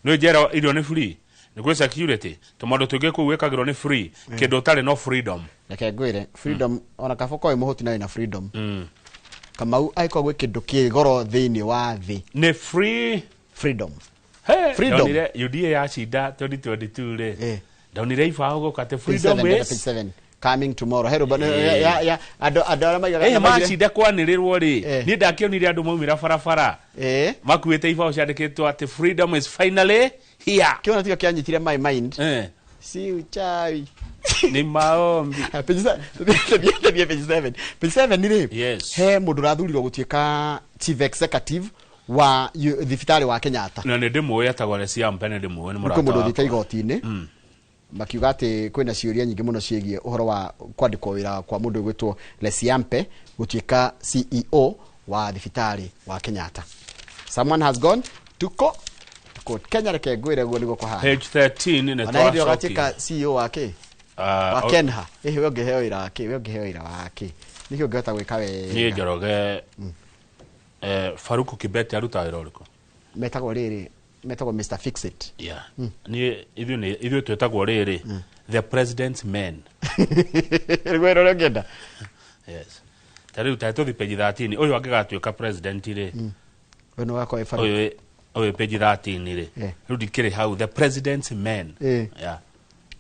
[SPEAKER 2] Nĩ njera irio nĩ free, nĩ gwĩ security, tũmaũndũ tũingĩ kũu wĩkagĩrwo nĩ free, kĩndũ ũtarĩ no freedom.
[SPEAKER 1] Reke ngwĩre, freedom ona kaba ũkorwo wĩ mũhũtu na wĩna freedom. Kamau, angĩkorwo gwĩ kĩndũ kĩ goro thĩinĩ wa thĩ
[SPEAKER 2] nĩ free
[SPEAKER 1] freedom.
[SPEAKER 2] Freedom. Ndonire UDA yacinda 2022 rĩ, ndonire ibaũ gũka atĩ freedom is
[SPEAKER 1] coming tomorrow. He rũmba ya andũ arĩa maigaga
[SPEAKER 2] macinda kwanĩrĩrwo rĩ, niĩ ndakĩonire andũ maumĩra barabara makuĩte ibaũ ciandĩkĩtwo atĩ freedom is finally here.
[SPEAKER 1] Kĩona tiga kĩanyitire my mind, si uchawi.
[SPEAKER 2] Ni maombi.
[SPEAKER 1] Page 7, page 7, page 7 rĩ,
[SPEAKER 2] Yes.
[SPEAKER 1] he mũndũ ũrathurirwo gũtuĩka chief executive wa thibitarĩ wa Kenyatta.
[SPEAKER 2] Na nĩ ndĩmũĩ, etagwo Lesiampe, nĩ ndĩmũĩ, nĩ
[SPEAKER 1] kwĩ
[SPEAKER 2] mũrata
[SPEAKER 1] mũndũ
[SPEAKER 2] wakwa.
[SPEAKER 1] ũthiĩte igoti-inĩ, makiuga atĩ kwĩna ciũria nyingĩ mũno ciĩgiĩ ũhoro wa kwandĩkwo wĩra kwa mũndũ ũgwĩtwo Lesiampe gũtuĩka CEO wa thibitarĩ wa Kenyatta. Someone has gone to court. Kenya, reke ngwĩre guo nĩguo kũhana.
[SPEAKER 2] Page 13 nĩ
[SPEAKER 1] Ona hĩndĩ ĩyo
[SPEAKER 2] twacokia.
[SPEAKER 1] gatuĩka CEO wa kĩ?
[SPEAKER 2] Ah,
[SPEAKER 1] Wa Kenha. Ĩhĩ, we ũngĩheo wĩra wa kĩ? We ũngĩheo wĩra wa kĩ? Nĩkĩ ũngĩhota gwĩka
[SPEAKER 2] Niĩ,
[SPEAKER 1] wega?
[SPEAKER 2] Njoroge, Faruku Kibete arutaga wĩra ũrĩkũ?
[SPEAKER 1] Metagwo rĩrĩ, metagwo Mr Fixit.
[SPEAKER 2] Yeah. Niĩ ithuĩ twĩtagwo rĩrĩ, the president's men.
[SPEAKER 1] Nĩguo wĩra ũrĩa ũngĩenda.
[SPEAKER 2] Yes, ta rĩu ta tũthi page 13, ũyũ angĩgatuĩka president rĩ,
[SPEAKER 1] We nĩ wakwa wĩ Faruku.
[SPEAKER 2] Ũyũ page 13 rĩ, rĩu ndikĩrĩ hau, the president's men. Yeah.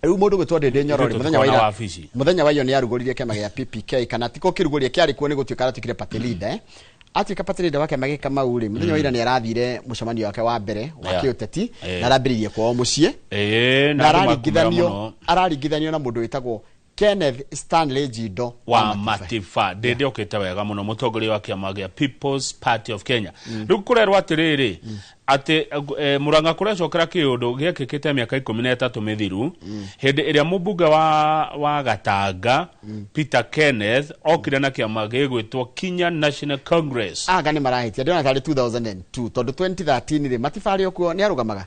[SPEAKER 1] Rĩu mũndũ gwĩtwo Ndĩndĩ Nyoro rĩ,
[SPEAKER 2] Ithuĩ
[SPEAKER 1] mũthenya wa
[SPEAKER 2] tũtikoragwo na
[SPEAKER 1] ira,
[SPEAKER 2] wabici.
[SPEAKER 1] Mũthenya wa iyo nĩ arugũririe kĩama gĩa PPK, kana ti kũkĩrugũria, kĩarĩ kuo, nĩ gũtuĩka aratuĩkire party leader, eh. Atuĩka party leader wa kĩama gĩkĩ Kamau rĩ, mũthenya wa ira nĩ arathire mũcemanio wake wa mbere wa kĩũteti, na arambĩrĩirie kwao mũciĩ,
[SPEAKER 2] na
[SPEAKER 1] na
[SPEAKER 2] andũ makumĩra
[SPEAKER 1] araringithanio
[SPEAKER 2] mũno.
[SPEAKER 1] Araringithanio na mũndũ wĩtagwo Kenneth Stanley Jindo.
[SPEAKER 2] Wa Matiba. Ndĩndĩ okĩte wega mũno, mũtongoria wa kĩama gĩa People's Party of Kenya. Rĩu kũrerwo atĩrĩrĩ, atĩ Murang'a kũrecokera kĩũndũ gĩekĩkĩte mĩaka 13 mĩthiru, hĩndĩ ĩrĩa mũmbunge wa Gatanga Peter Kenneth okire na kĩama gĩgwĩtwo Kenya National Congress.
[SPEAKER 1] Anga nĩ marahĩtia, ndĩrona tarĩ 2002, tondũ 2013 rĩ, Matiba arĩ o kuo, nĩ arũgamaga.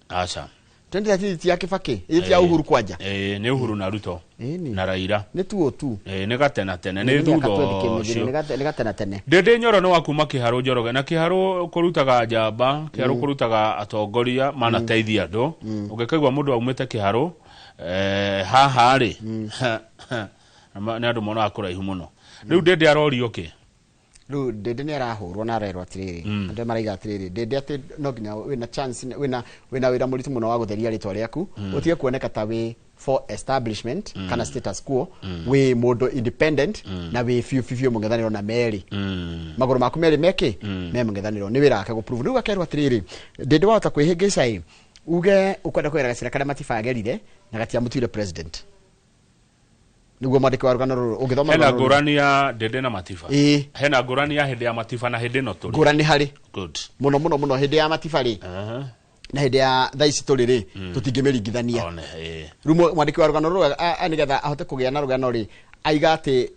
[SPEAKER 2] Aca.
[SPEAKER 1] 2013 ti ya Kibaki, ĩ ti ya Uhuru kwanja.
[SPEAKER 2] Ĩĩ, nĩ Uhuru na Ruto
[SPEAKER 1] Ĩni.
[SPEAKER 2] na Raila.
[SPEAKER 1] Nĩ tuo tu.
[SPEAKER 2] Ĩĩ, nĩ gatena tene, nĩ
[SPEAKER 1] Nĩ
[SPEAKER 2] thutha
[SPEAKER 1] mĩaka 20
[SPEAKER 2] ũcio.
[SPEAKER 1] Nĩ gatena tene.
[SPEAKER 2] Ndĩndĩ Nyoro nĩ wa kuma Kĩharũ, Njoroge, na Kĩharũ kũrutaga njamba, Kĩharũ kũrutaga atongoria manateithia andũ. Ũngĩkaigua mũndũ aumĩte Kĩharũ, haha rĩ, nĩ andũ monaga kũraihu mũno. Rĩu Ndĩndĩ arorio kĩ?
[SPEAKER 1] Rĩu Ndĩndĩ nĩ arahũrwo na arerwo atĩrĩrĩ, andũ maraiga atĩrĩrĩ, Ndĩndĩ atĩ no nginya wĩna chance, wĩna wĩra mũritũ mũno wa gũtheria rĩtwa rĩaku, ũtige kuoneka ta wĩ for establishment kana status quo, wĩ mũndũ independent na wĩ biũ biũ biũ mũng'ethanĩro na merĩ magũrũ maku merĩ mekĩ me mũng'ethanĩro. Nĩ wĩra wake gũprove. Rĩu akerwo atĩrĩrĩ, Ndĩndĩ, wahota kwĩhĩngĩca ĩ uge ũkwenda kũgera gacĩra karĩa Matiba agerire na gatiamũtuire president, nĩguo mwandĩki wa rũgano rũrũ ũngĩthoma
[SPEAKER 2] Hena
[SPEAKER 1] rũgano rũrũ.
[SPEAKER 2] ngũrani ya Ndĩndĩ na Matiba. Hena ngũrani ya hĩndĩ ya Matiba na hĩndĩ ĩno tũrĩ.
[SPEAKER 1] Ngũrani harĩ
[SPEAKER 2] Good.
[SPEAKER 1] Mũno mũno mũno hĩndĩ ya Matiba rĩ na hĩndĩ ya thaa ici tũrĩ rĩ, tũtingĩmĩringithania.
[SPEAKER 2] One, ĩĩ.
[SPEAKER 1] Rĩu mwandĩki wa rũgano rũrũ nĩgetha ahote kũgĩa na rũgano rĩ, aiga atĩ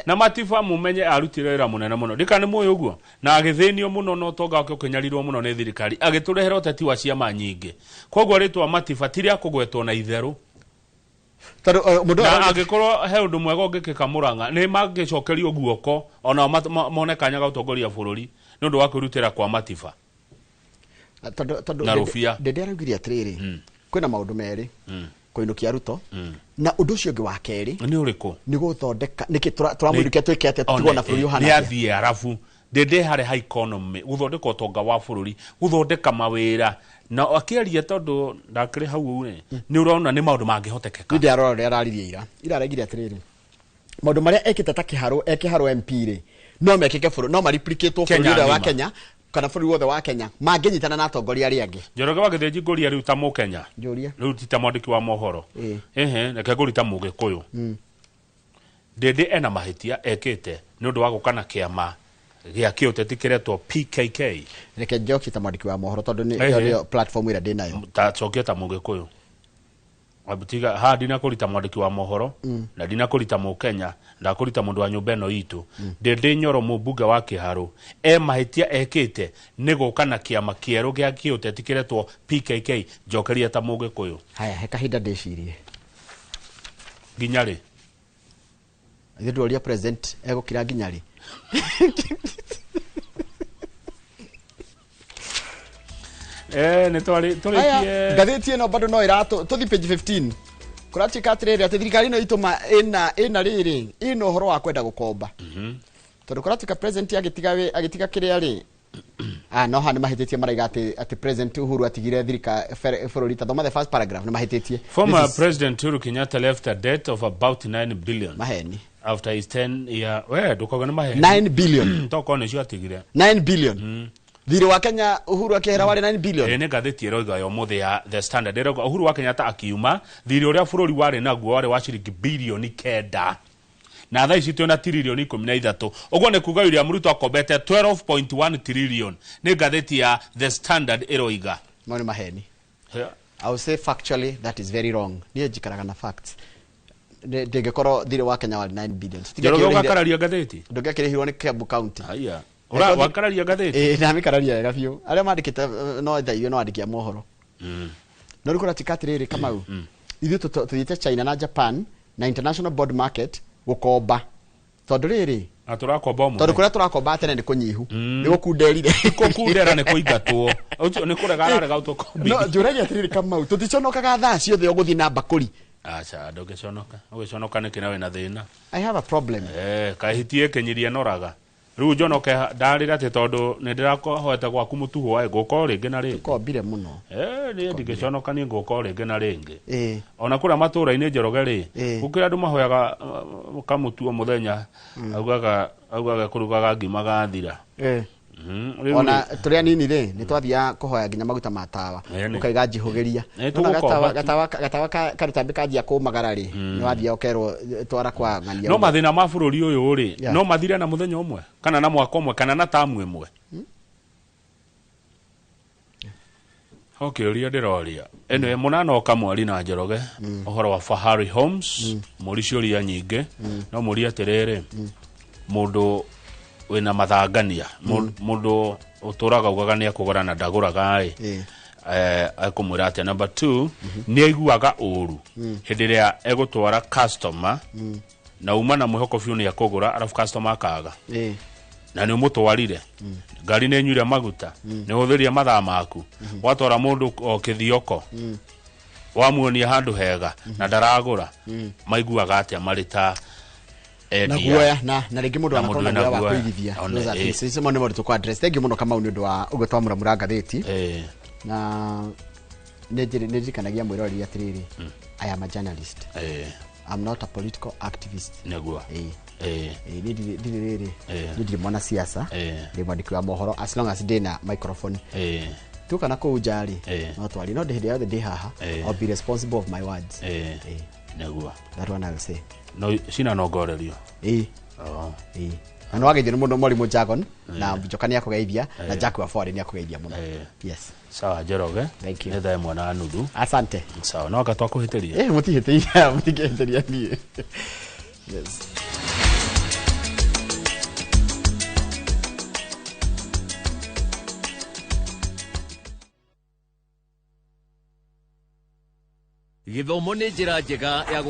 [SPEAKER 2] Na Matiba, mumenye, arutire wĩra mũnene mũno, ndika nĩ mũĩ ũguo, na agĩthĩnio mũno na ũtonga wake ũkĩnyarirwo mũno nĩ thirikari, agĩtũrehera ũteti wa ciama nyingĩ. Koguo rĩtwa Matiba ti rĩa kũgwetwo na itherũ.
[SPEAKER 1] Tondũ mũndũ
[SPEAKER 2] Na angĩkorwo he ũndũ mwega ũngĩkĩka Mũrang'a, nĩ mangĩcokerio guoko onao mone kanya ga gũtongoria bũrũri nĩ ũndũ wa kwĩrutĩra kwa Matiba.
[SPEAKER 1] Tondũ
[SPEAKER 2] Na rũbia.
[SPEAKER 1] Ndĩndĩ araugire atĩrĩrĩ, kwĩna maũndũ merĩ, kũinũkia Ruto na ũndũ ũcio ũngĩ wa kerĩ.
[SPEAKER 2] Nĩ ũrĩkũ?
[SPEAKER 1] Nĩ gũthondeka nĩkĩ tũramũinũkia, twĩke atĩa, tũtigwo na bũrũri ũhana
[SPEAKER 2] Nĩ
[SPEAKER 1] atĩa?
[SPEAKER 2] athiĩ arabu. Ndĩndĩ harĩ ha economy, gũthondeka ũtonga wa bũrũri, gũthondeka mawĩra, na akĩaria tondũ ndakĩrĩ hau rĩ, nĩ ũrona nĩ maũndũ mangĩhotekeka.
[SPEAKER 1] Nĩ ndĩrarora ũrĩa araririe ira. Ira araigire atĩrĩrĩ, maũndũ marĩa ekĩte ta Kĩharũ, e Kĩharũ MP rĩ, no mekĩke bũrũri, no mareplicatwo bũrũri
[SPEAKER 2] Kenya
[SPEAKER 1] ũrĩa wa
[SPEAKER 2] ng'ima.
[SPEAKER 1] Kenya kana bũrũri wothe wa Kenya mangĩnyitana na atongoria arĩa angĩ.
[SPEAKER 2] Njoroge wa Gĩthĩnji, ngũria rĩu ta Mũkenya.
[SPEAKER 1] Njũria.
[SPEAKER 2] Rĩu ti ta mwandĩki wa mohoro. Ehe, reke ngũri ta Mũgĩkũyũ. Ndĩndĩ ena mahĩtia ekĩte nĩ ũndũ wa gũka na kĩama gĩa kĩũteti kĩretwo PKK?
[SPEAKER 1] Reke njokie ta mwandĩki wa mohoro, tondũ nĩ
[SPEAKER 2] Ehe.
[SPEAKER 1] ĩyo nĩyo platform ĩrĩa ndĩ nayo.
[SPEAKER 2] Ta cokia ta Mũgĩkũyũ. Tiga haha ndinakũrita mwandĩki wa mohoro na ndinakũrita Mũkenya, ndakũrita mũndũ wa nyũmba ĩno itũ. Ndĩndĩ Nyoro, mũmbunge wa Kĩharũ, e mahĩtia ekĩte nĩ gũka na kĩama kĩerũ gĩa kĩũteti kĩretwo PKK? Njokeria ta Mũgĩkũyũ.
[SPEAKER 1] Haya, he kahinda ndĩcirie.
[SPEAKER 2] Nginya rĩ?
[SPEAKER 1] Ithuĩ ndũroria president egũkira nginya rĩ.
[SPEAKER 2] Nĩ twarĩ
[SPEAKER 1] Aya,
[SPEAKER 2] tũrĩkie.
[SPEAKER 1] Ngathĩti ĩno bado no ĩratũ tũthi page 15, kũratuĩka atĩrĩrĩ, atĩ thirikari ĩno itũ ĩna rĩrĩ, ĩna ũhoro wa kwenda gũkomba, tondũ kũratuĩka president agĩtiga agĩtiga kĩrĩa rĩ, no haha nĩ mahĩtĩtie, maraiga atĩ President Uhuru atigire thirika bũrũri. Ta thoma the first paragraph, nĩ mahĩtĩtie.
[SPEAKER 2] Former
[SPEAKER 1] This is
[SPEAKER 2] President Uhuru Kenyatta left a debt of about 9 billion
[SPEAKER 1] Maheni.
[SPEAKER 2] after his 10 year, we ndũkauga nĩ maheni.
[SPEAKER 1] 9 billion.
[SPEAKER 2] Tokorwo nĩcio atigire.
[SPEAKER 1] 9 billion. Thirĩ wa Kenya Uhuru akĩehera warĩ 9 billion.
[SPEAKER 2] Ĩ nĩ ngathĩti ĩroiga ya ũmũthĩ ya The Standard ĩroiga Uhuru wa Kenyatta akiuma thirĩ ũrĩa bũrũri warĩ naguo warĩ wa ciringi bilioni 9 na thaa ici twĩna tiririoni 13. Ũguo nĩ kuga William Ruto akombete 12.1 trillion. Nĩ ngathĩti ya The Standard ĩroiga.
[SPEAKER 1] Mau nĩ maheni. I will say factually that is very wrong. Niĩ njikaraga na facts. Ndĩngĩkorwo thirĩ wa Kenya warĩ 9 billion.
[SPEAKER 2] Njoroge ũgakararia ngathĩti?
[SPEAKER 1] Ndũngĩakĩrĩhirwo nĩ Kiambu County.
[SPEAKER 2] Haya. Ura wakararia ngathĩti?
[SPEAKER 1] Ĩĩ namĩkararia wega biũ. Arĩa mandĩkĩte no tha ithuĩ no andĩki a mohoro. No rĩu kũratuĩka atĩrĩrĩ Kamau. Ithuĩ tũthiĩte China na Japan na international bond market gũkomba. Tondũ rĩrĩ
[SPEAKER 2] na tũrakomba ũmũthĩ.
[SPEAKER 1] Tondũ kũrĩa tũrakomba tene nĩ kũnyihu. Nĩ gũkunderire.
[SPEAKER 2] Kũkundera nĩ kũingatwo. Ũcio nĩ kũrega ararega ũtũkombi.
[SPEAKER 1] No njũragia atĩrĩrĩ Kamau, tũticonokaga thaa ciothe ũgũthiĩ na mbakũri.
[SPEAKER 2] Aca ndũngĩconoka. Ũgĩconoka nĩkĩ na wĩna thĩna?
[SPEAKER 1] I have a problem.
[SPEAKER 2] Kaĩ hiti ĩkĩnyirie noraga. Rĩu njonoke ndarĩra atĩ tondũ nĩ ndĩrahoete gwaku mũtuhwo ĩ ngũka o rĩngĩ na rĩngĩ.
[SPEAKER 1] Tũkombire mũno.
[SPEAKER 2] Niĩ ndingĩconoka niĩ ngũka o rĩngĩ na rĩngĩ. Ona kũrĩa matũũra-inĩ Njoroge rĩ, gũkĩra andũ mahoyaga kamũtu o mũthenya, augaga kũrugaga ngima gathira.
[SPEAKER 1] Ona tũrĩ anini rĩ, nĩ twathiaga kũhoya nginya maguta ma tawa. Ũkaiga njihũgĩria. Gatawa karũtambĩ kanjia kũmagara rĩ, nĩ wathiaga ũkerwo twara kwa ng'ania.
[SPEAKER 2] No mathĩna ma bũrũri ũyũ rĩ, no mathire na mũthenya ũmwe, kana na mwaka ũmwe, kana na tamu ĩmwe. Kĩũria ndĩroria. Anyway, mũnanoka mwari na Njoroge, ũhoro wa Fahari Homes, mũri ciũria nyingĩ, no mũrie atĩrĩrĩ, mũndũ wĩna mathangania, mũndũ ũtũraga ugaga nĩ ekũgũra na ndagũraga ĩ, ekũmwĩra atĩa. Number 2, nĩ aiguaga ũru hĩndĩ ĩrĩa egũtwara customer na uma na mwĩhoko biũ nĩ ekũgũra, arabu customer akaga. Na nĩ ũmũtwarire, ngari nĩ ĩnyuire maguta, nĩ ũhũthĩrire mathaa maku, watwara mũndũ o kĩthioko, wamuonia handũ hega na ndaragũra, maiguaga atĩa marĩ ta
[SPEAKER 1] na guoya na rĩngĩ mũndũ anakorwo na guoya wa kũigithia. Those are things. Icio nĩ maũndũ tũkũ address. Thank you mũno Kamau nĩ ũndũ wa ũguo twamũramũra ngathĩti. Na nĩ ndirikanagia mwĩroreri atĩrĩrĩ, I am a journalist. I'm not a political activist.
[SPEAKER 2] Nĩguo.
[SPEAKER 1] Niĩ ndirĩ rĩrĩ, niĩ ndirĩ mwana siasa, ndĩ mwandĩki wa mohoro as long as ndĩna microphone. Tuoka na kũu nja rĩ, no twarie, no hĩndĩ yothe ndĩ haha, I'll be responsible of my words.
[SPEAKER 2] Nĩguo.
[SPEAKER 1] That one I'll say.
[SPEAKER 2] No cina nongorerio.
[SPEAKER 1] Na nĩ wageithio nĩ mũndũ Mwarimũ Jagon, na Njoka nĩ akũgeithia, na Jack wa Ford nĩ akũgeithia mũno. Yes.
[SPEAKER 2] Sawa Njoroge.
[SPEAKER 1] Thank you.
[SPEAKER 2] Nĩ thaa 1:30.
[SPEAKER 1] Asante.
[SPEAKER 2] Sawa, no anga twakũhĩtĩria.
[SPEAKER 1] Mũtihĩtĩria, mũtingĩhĩtĩria niĩ. Yes.
[SPEAKER 8] Gĩthomo nĩ njĩra njega ya